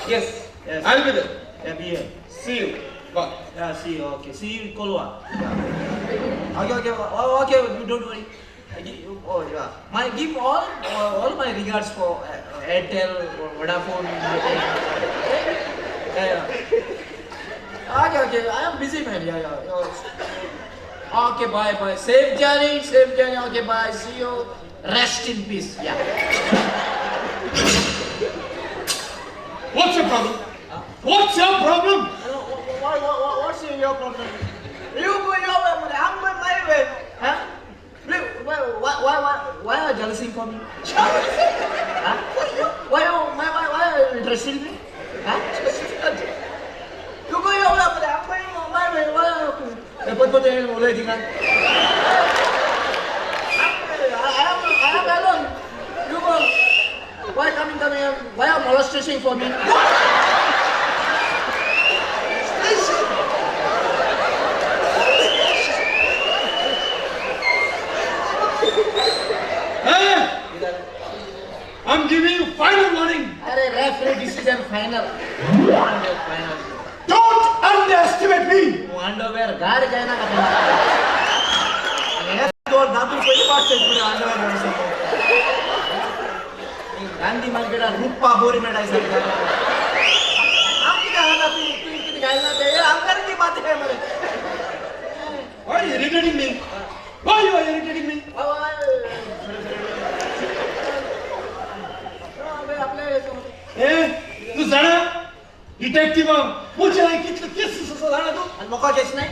Yes, yes. I'll be there. Yeah, be here. See you. Bye. Yeah, see you. Okay, see you in Kolwa. Yeah. Okay, okay, oh, okay. You don't worry. I give you, oh yeah. My give all my regards for Airtel, or Vodafone. Yeah, yeah. Okay, okay. I am busy, man. Yeah, yeah, yeah. Okay, bye, bye. Safe journey, safe journey. Okay, bye. See you. Rest in peace. Yeah. What's your problem? What's your problem? What's your problem? You go your way, I'm going my way. Huh? Why are you jealousy for me? Jealousy? Huh? Why are you interested in me? Huh? You go your way, I'm going my way. Why are you? I am alone. You go. Why coming here? Why are molestation for me? Hey! I'm giving you final warning. Arey, referee decision final. Final. Don't underestimate me. Underwear गार जायना का दोन दातून पयली pass पुढे underwear Gandhi मार्केटात रुप्पा बोरी मेळाय सारखा. आम कितें घालना तूं तूं कितें घालना ते आमकां की बात आहे मरे. Why are you irritating me? Why you are irritating me? ए, तू जाणा डिटेक्टिव्ह म्हजे कितले केसीस आसा जाणा तूं? आनी म्हाका केस नाही?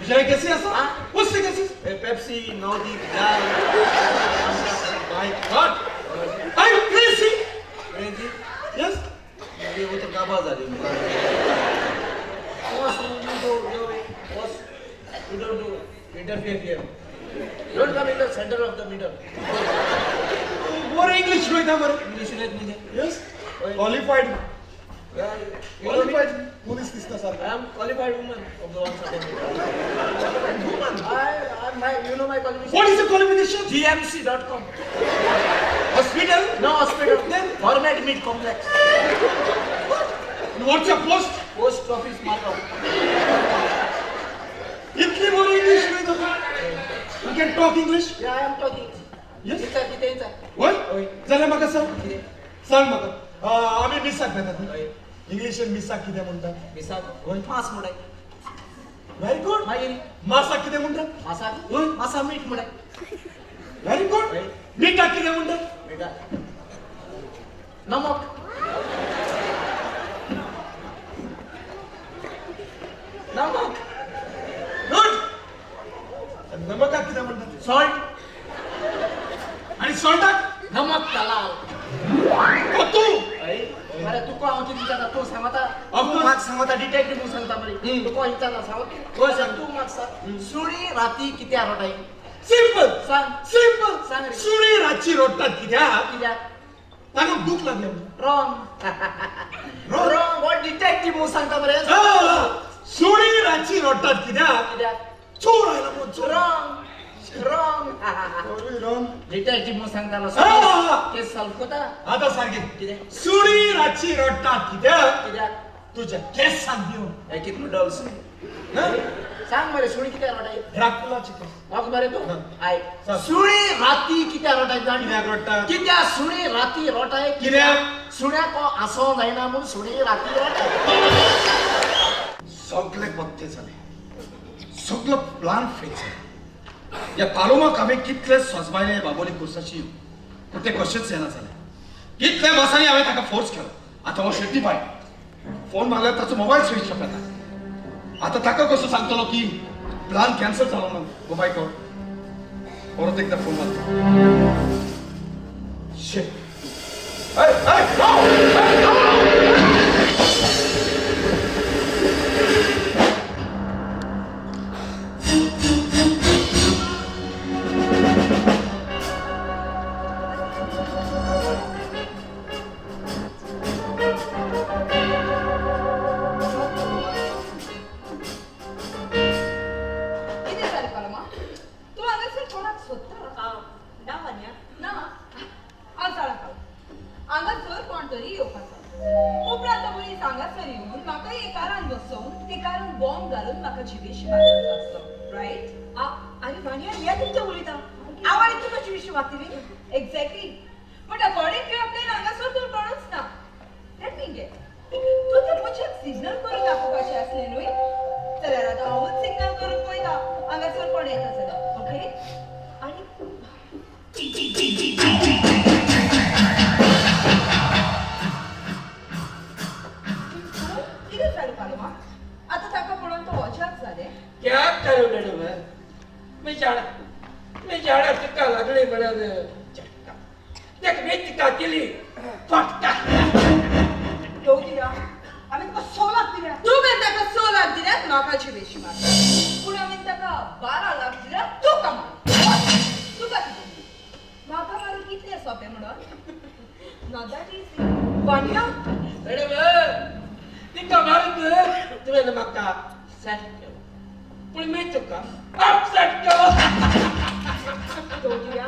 तुझ्या केसी आसा? कसले cases? Pepsi, Navdeep, Jal. My God! Are you crazy? Crazy? Yes. मागीर उतर काबार जाली. Boss, you go your way. Boss, you don't do interfere here. Don't come in the center of the middle. बरें इंग्लीश उलयता मरे. English उलयत म्हणजे? Yes. Qualified. Yeah, qualified police दिसता सारखा. I am qualified woman of the one second. Woman. I you know my qualification. What is your qualification? GMC.com. Hospital? No hospital. Then Format Meat Complex. What? And what's your post? Post office Margao. इतली बरी English उलयता तूं. You can talk English? Yeah, I am talking. Yes. कितें विचार? What? जाल्यार म्हाका सांग. सांग म्हाका. आमी मिसाक वेतात न्ही? इंग्लिशीन मिसाक कितें म्हणटात? मिसाक? मास म्हणटात. Very good. मागीर मासाक कितें म्हणटात? मासाक? मासा मीठ म्हणटात. Very good. मिठाक कितें म्हणटात? मिठाक नमक. नमक. गुड. नमकाक कितें म्हणटात? सॉल्ट. आनी सॉल्टाक? नमक दलाल. तूं मरे तुका हांव कितें विचारता तूं सांगता. तूं म्हाका सांगता डिटेक्टिव्ह म्हूण सांगता मरे. तुका विचारता सांग. तूं म्हाका सांग, सुणी राती कित्याक रोटाय? सिंपल. सांग. सिंपल. सांग रे. सुणी रातची रोडटात कित्याक? कित्याक? ताका भूक लागल्या म्हणून. रॉंग. रॉंग. हो डिटेक्टिव्ह म्हूण सांगता मरे. सुणी रातची रोडटात कित्याक? कित्याक? चोर आयला म्हणून. चोर. रॉंग. रॉंग. रॉंग. डिटेक्टिव्ह म्हूण सांगतालो. केस सॉल्व कोता. आतां सारकें. कितें? सुणी रातची रडटात कित्याक? कित्याक? तुज्या केसाक दिवन. हे कितलो डल्स. सांग मरे सुणी कित्याक रडटाय? ड्राकुलाची केस. म्हाका मरे तूं आयक. सुणी राती कित्याक रडटाय जाण? कित्याक रडटा? कित्याक सुणी राती रडटाय? कित्याक? सुण्याक आसोंक जायना म्हूण सुणी राती रडटाय. सगळे पत्ते जाले. सगळो प्लान फेल जालो. ह्या पालोमाक हांवें कितले सजमायले बाबोली कोर्साची, पूण तें कशेंच येना जालें. कितल्या वर्सांनी हांवें ताका फोर्स केलो. आतां हो शेट्टी बाय फोन मारल्यार ताचो मोबायल स्विच ऑफ येता. आतां ताका कसो सांगतलो की प्लान कॅन्सल जालो ना मोबायल कर. परत एकदां फोन मारता. Shit. Hey, hey, no! Hey, no! कारान बॉम्ब घालून म्हाका जिवेशी मारपाचो आसलो, रायट? आरे वाणया, हें कितें उलयता? हांव आनी तुका जिवेशी मारतली? Exactly. But according to your plan हांगासर तूं कोणूच ना. Let me guess, तूं त्या मनशाक सिग्नल करून दाखोवपाचें आसलें न्हय? जाल्यार आतां हांवूच सिग्नल करून पळयता हांगासर कोण येता जाल्यार. ओके? आनी कितें जालें पालोमा? आतां ताका पळोवन तो अजाप जालें. क्या करूं मॅडम, मी जाणा, मी जाणा तुका लागली म्हणून झटका. देख मी तुका दिली फटका. घेवं दिल्या आमी तुका 100 लाख दिल्या. तुवें ताका 100 लाख दिल्यात म्हाका जिवेशी मारता, पूण हांवें ताका 12 लाख दिल्यात तुका मार. तुका कितें म्हाका मारूंक कितलें सोंपें म्हणून? Not that easy. Vanya madam, तिका मारून तुवें म्हाका सेट केलो, पूण मी तुका अपसेट केलो. घेवं दिल्या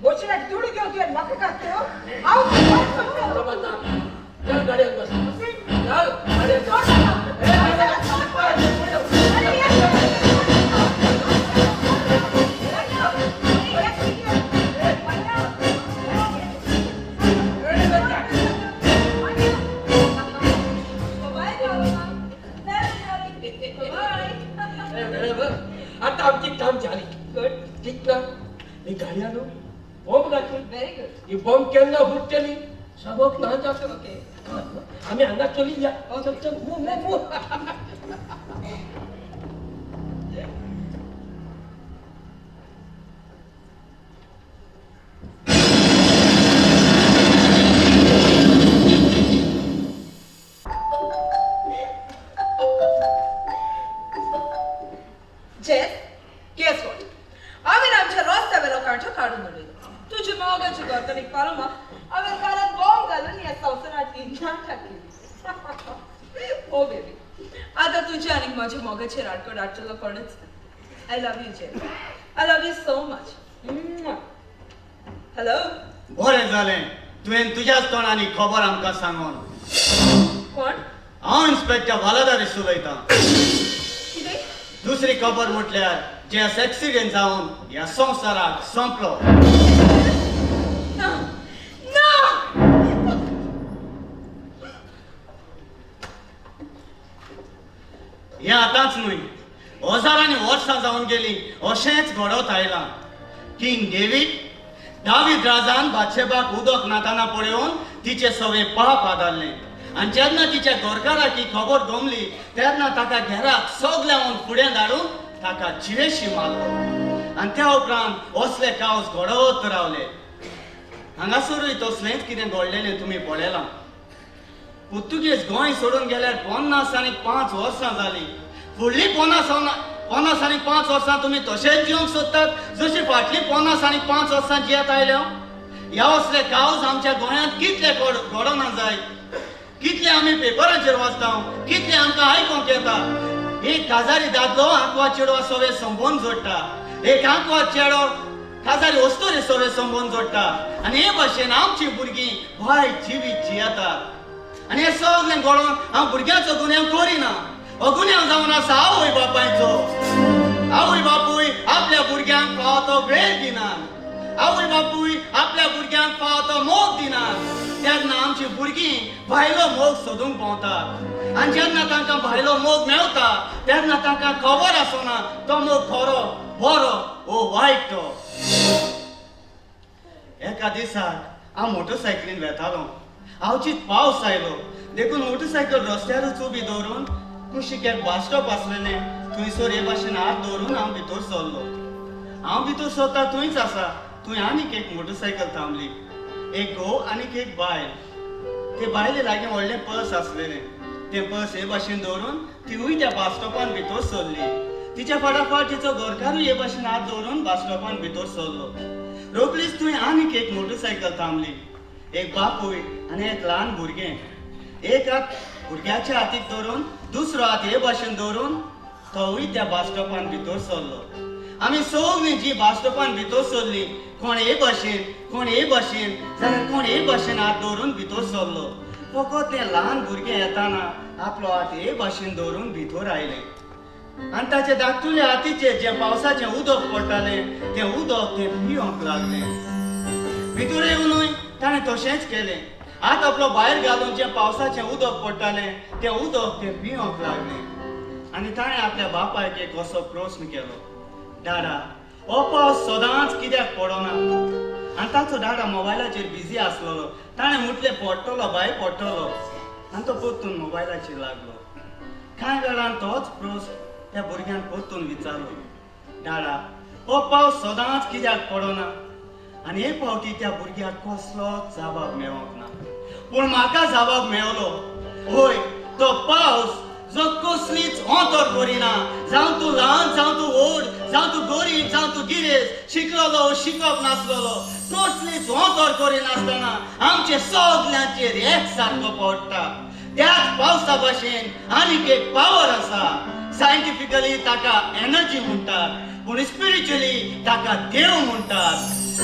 बोचऱ्याक दुडू घेवन तुवें म्हाका घातलो. हांव बरोबर ना? चल गाडयेन बस, चल गाडयेन बस. आता आमची काम झाली. गुड. ठीक ना? मी गाडयान बॉम्ब घातली. Very good. ही बॉम्ब केन्ना फुटतली सबक ना जातलो. ओके. आमी हांगा चली या. चल चल, move move move. Jess, guess what? हांवें आमच्या रस्त्या वेलो कांटो काडून उडयलो. तुजे मोगाची घरकान्नीक पालोमा हांवें कारान बॉम्ब घालून ह्या संवसारांतली ना टाकली. ओ बेबी, आतां तुजे आनी म्हज्या मोगाचेर आडखळ हाडटलो कोणूच ना. I love you Jess, I love you so much. Hello. बरें जालें तुवें तुज्याच तोंडांनी खबर आमकां सांगून. कोण? हांव इन्स्पेक्टर वालादारीस उलयतां. कितें? दुसरी खबर म्हटल्यार जेस एक्सिडेंट जावन ह्या संवसाराक सोंपलो. ना ना. हें आतांच न्हय, हजारांनी वर्सां जावन गेली अशेंच घडत आयलां. किंग डेवीड, दावीद राजान बादशेबाक उदक नाताना पळोवन तिचे सवे पाप आदारलें आनी जेन्ना तिच्या घरकाराक ही खबर गमली तेन्ना ताका घराक सगल्यांवन फुडें धाडून ताका जिवेशी मारलो. आनी त्या उपरांत असले कावस घडत रावले. हांगासरूय तसलेंच कितें घडलेलें तुमी पळयलां. पुर्तुगेज गोंय सोडून गेल्यार 55 वर्सां जालीं. फुडलीं 55 वर्सां तुमी तशेंच जिवंक सोदतात जशी फाटलीं 55 वर्सां जियेत आयल्या. ह्या असले कावज आमच्या गोंयांत कितले घडोना जाय, कितले आमी पेपरांचेर वाचता, कितले आमकां आयकूंक येता. एक काजारी दादलो आंकवा चेडवा सवे संबंद जोडटा, एक आंकवा चेडो काजारी अस्तुरे सवे संबंद जोडटा आनी हे भाशेन आमचीं भुरगीं वायट जिवीत जियेतात. आनी हें सगळें घडोवन हांव भुरग्यांचो गुन्यांव करिना. हो गुन्यांव जावन आसा आवय बापायचो. आवय बापूय आपल्या भुरग्यांक फावो तो वेळ दिनात, आवय बापूय आपल्या भुरग्यांक फावो तो मोग दिनात. तेन्ना आमची भुरगीं भायलो मोग सोदूंक भोंवतात आनी जेन्ना तांकां भायलो मोग मेवता तेन्ना तांकां खबर आसना तो मोग खरो बरो ओ वायट तो. एका दिसाक हांव मोटरसायकलीन वेतालो. आवचीत पावस आयलो देखून मोटरसायकल रस्त्यारूच उबी दवरून कुशीक एक बस स्टॉप आसलेलें थंयसर हे भाशेन हात दवरून हांव भितर सरलो. हांव भितर सरता थंयच आसा थंय आनीक एक मोटरसायकल थांबली. एक घोव आनीक एक बायल. ते बायले लागीं व्हडलें पर्स आसलेलें. तें पर्स हे भाशेन दवरून तिवूय त्या बस स्टॉपान भितर सरली. तिच्या फाटाफाट तिचो घरकारूय हे भाशेन हात दवरून बस स्टॉपान भितर सरलो. रोखडीच थंय आनीक एक मोटरसायकल थांबली. एक बापूय आनी एक ल्हान भुरगें. एक हात भुरग्याच्या हातीक दवरून दुसरो हात हे भाशेन दवरून तोवूय त्या बस स्टॉपान भितर सरलो. आमी सगळीं जी बस स्टॉपान भितर सरली, कोण हे भाशेन कोण हे भाशेन जाल्यार कोण हे भाशेन हात दवरून भितर सरलो. फकत तें ल्हान भुरगें येताना आपलो हात हे भाशेन दवरून भितर आयलें आनी ताचे धाकटुल्या हातीचेर जें पावसाचें उदक पडटालें तें उदक तें पिवंक लागलें. भितर येवनूय ताणें तशेंच केलें. हात आपलो भायर घालून जें पावसाचें उदक पडटालें तें उदक तें पिवंक लागलें आनी ताणें आपल्या बापायक एक असो प्रस्न केलो, डाडा, हो पावस सदांच कित्याक पडना? आनी ताचो डाडा मोबायलाचेर बिजी आसलेलो. ताणें म्हटलें, पडटलो बाय पडटलो. आनी तो परतून मोबायलाचेर लागलो. कांय वेळान तोच प्रस्न त्या भुरग्यान परतून विचारलो, डाडा, हो पावस सदांच कित्याक पडना? आनी हे फावटी त्या भुरग्याक कसलोच जबाब मेळोंक ना, पूण म्हाका जबाब मेळलो. हय, तो पावस जो कसलीच अंतर करिना, जावं तूं ल्हान जावं तूं व्हड, जावं तूं गरीब जावं तूं गिरेस्त, शिकलेलो शिकप नासलेलो, कसलीच अंतर करिनासतना आमचे सगल्यांचेर एक सारको पडटा. त्याच पावसा भाशेन आनीक एक पावर आसा. सायंटिफिकली ताका एनर्जी म्हणटात, पूण स्पिरिच्युअली ताका देव म्हणटात.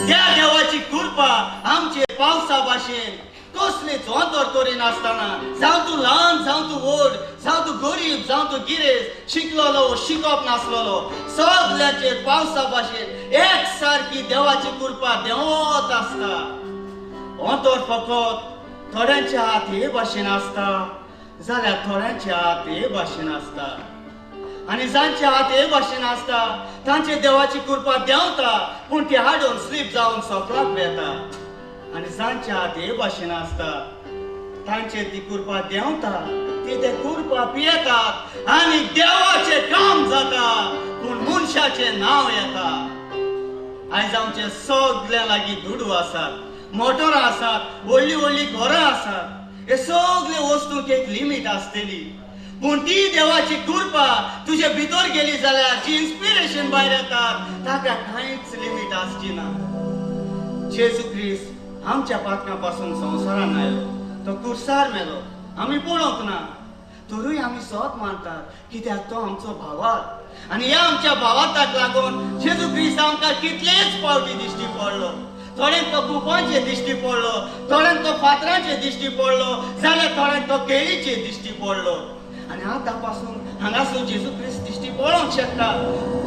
त्या देवाची कृपा आमचे पावसा भाशेन कसलीच अंतर करिनासतना, जावं तूं ल्हान जावं तूं व्हड, जावं तूं गरीब जावं तूं गिरेस्त, शिकलेलो शिकप नासलेलो, सगल्यांचेर पावसा भाशेन एक सारकी देवाची कृपा देंवत आसता. अंतर फकत थोड्यांचे हात हे भाशेन आसता जाल्यार थोड्यांचे हात हे भाशेन आसता. आनी जांचे हात हे भाशेन आसता तांचे देवाची कृपा देंवता, पूण ती हाडून स्लीप जावन सोपलाक वेता. आनी जांचे हात हे भाशेन आसता तांचे ती कृपा देंवता, ती ते कृपा पियेतात आनी देवाचें काम जाता, पूण मनशाचें नांव येता. आयज आमचे सगळ्यां लागीं दुडू आसात, मोटरां आसात, व्हडलीं व्हडलीं घरां आसात. हे सगळे वस्तूंक एक लिमीट आसतली, पूण ती देवाची कृपा तुजे भितर गेली जाल्यार जी इन्स्पिरेशन भायर येता ताका कांयच लिमीट आसची ना. जेजू क्रिस्त आमच्या पातकां पासून संवसारान आयलो, तो कुर्सार मेलो, आमी पळोवंक ना, तरूय आमी सत मानतात कित्याक तो आमचो भावार्थ. आनी ह्या आमच्या भावार्थाक लागून जेजू क्रिस्त आमकां कितलेच फावटी दिश्टी पडलो. थोड्यांक तो कुपांचेर दिश्टी पडलो, थोड्यांक तो फातरांचेर दिश्टी पडलो, जाल्यार थोड्यांक तो केळीचेर दिश्टी पडलो. आनी आतां पासून हांगासर जेजू क्रिस्त दिश्टी पडोवंक शकता,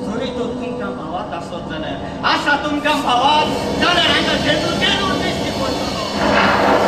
जरी तो तुमकां भावात आसत जाल्यार. आसा तुमकां भावात जाल्यार हांगा जेजू जेजू दिश्टी पडटलो.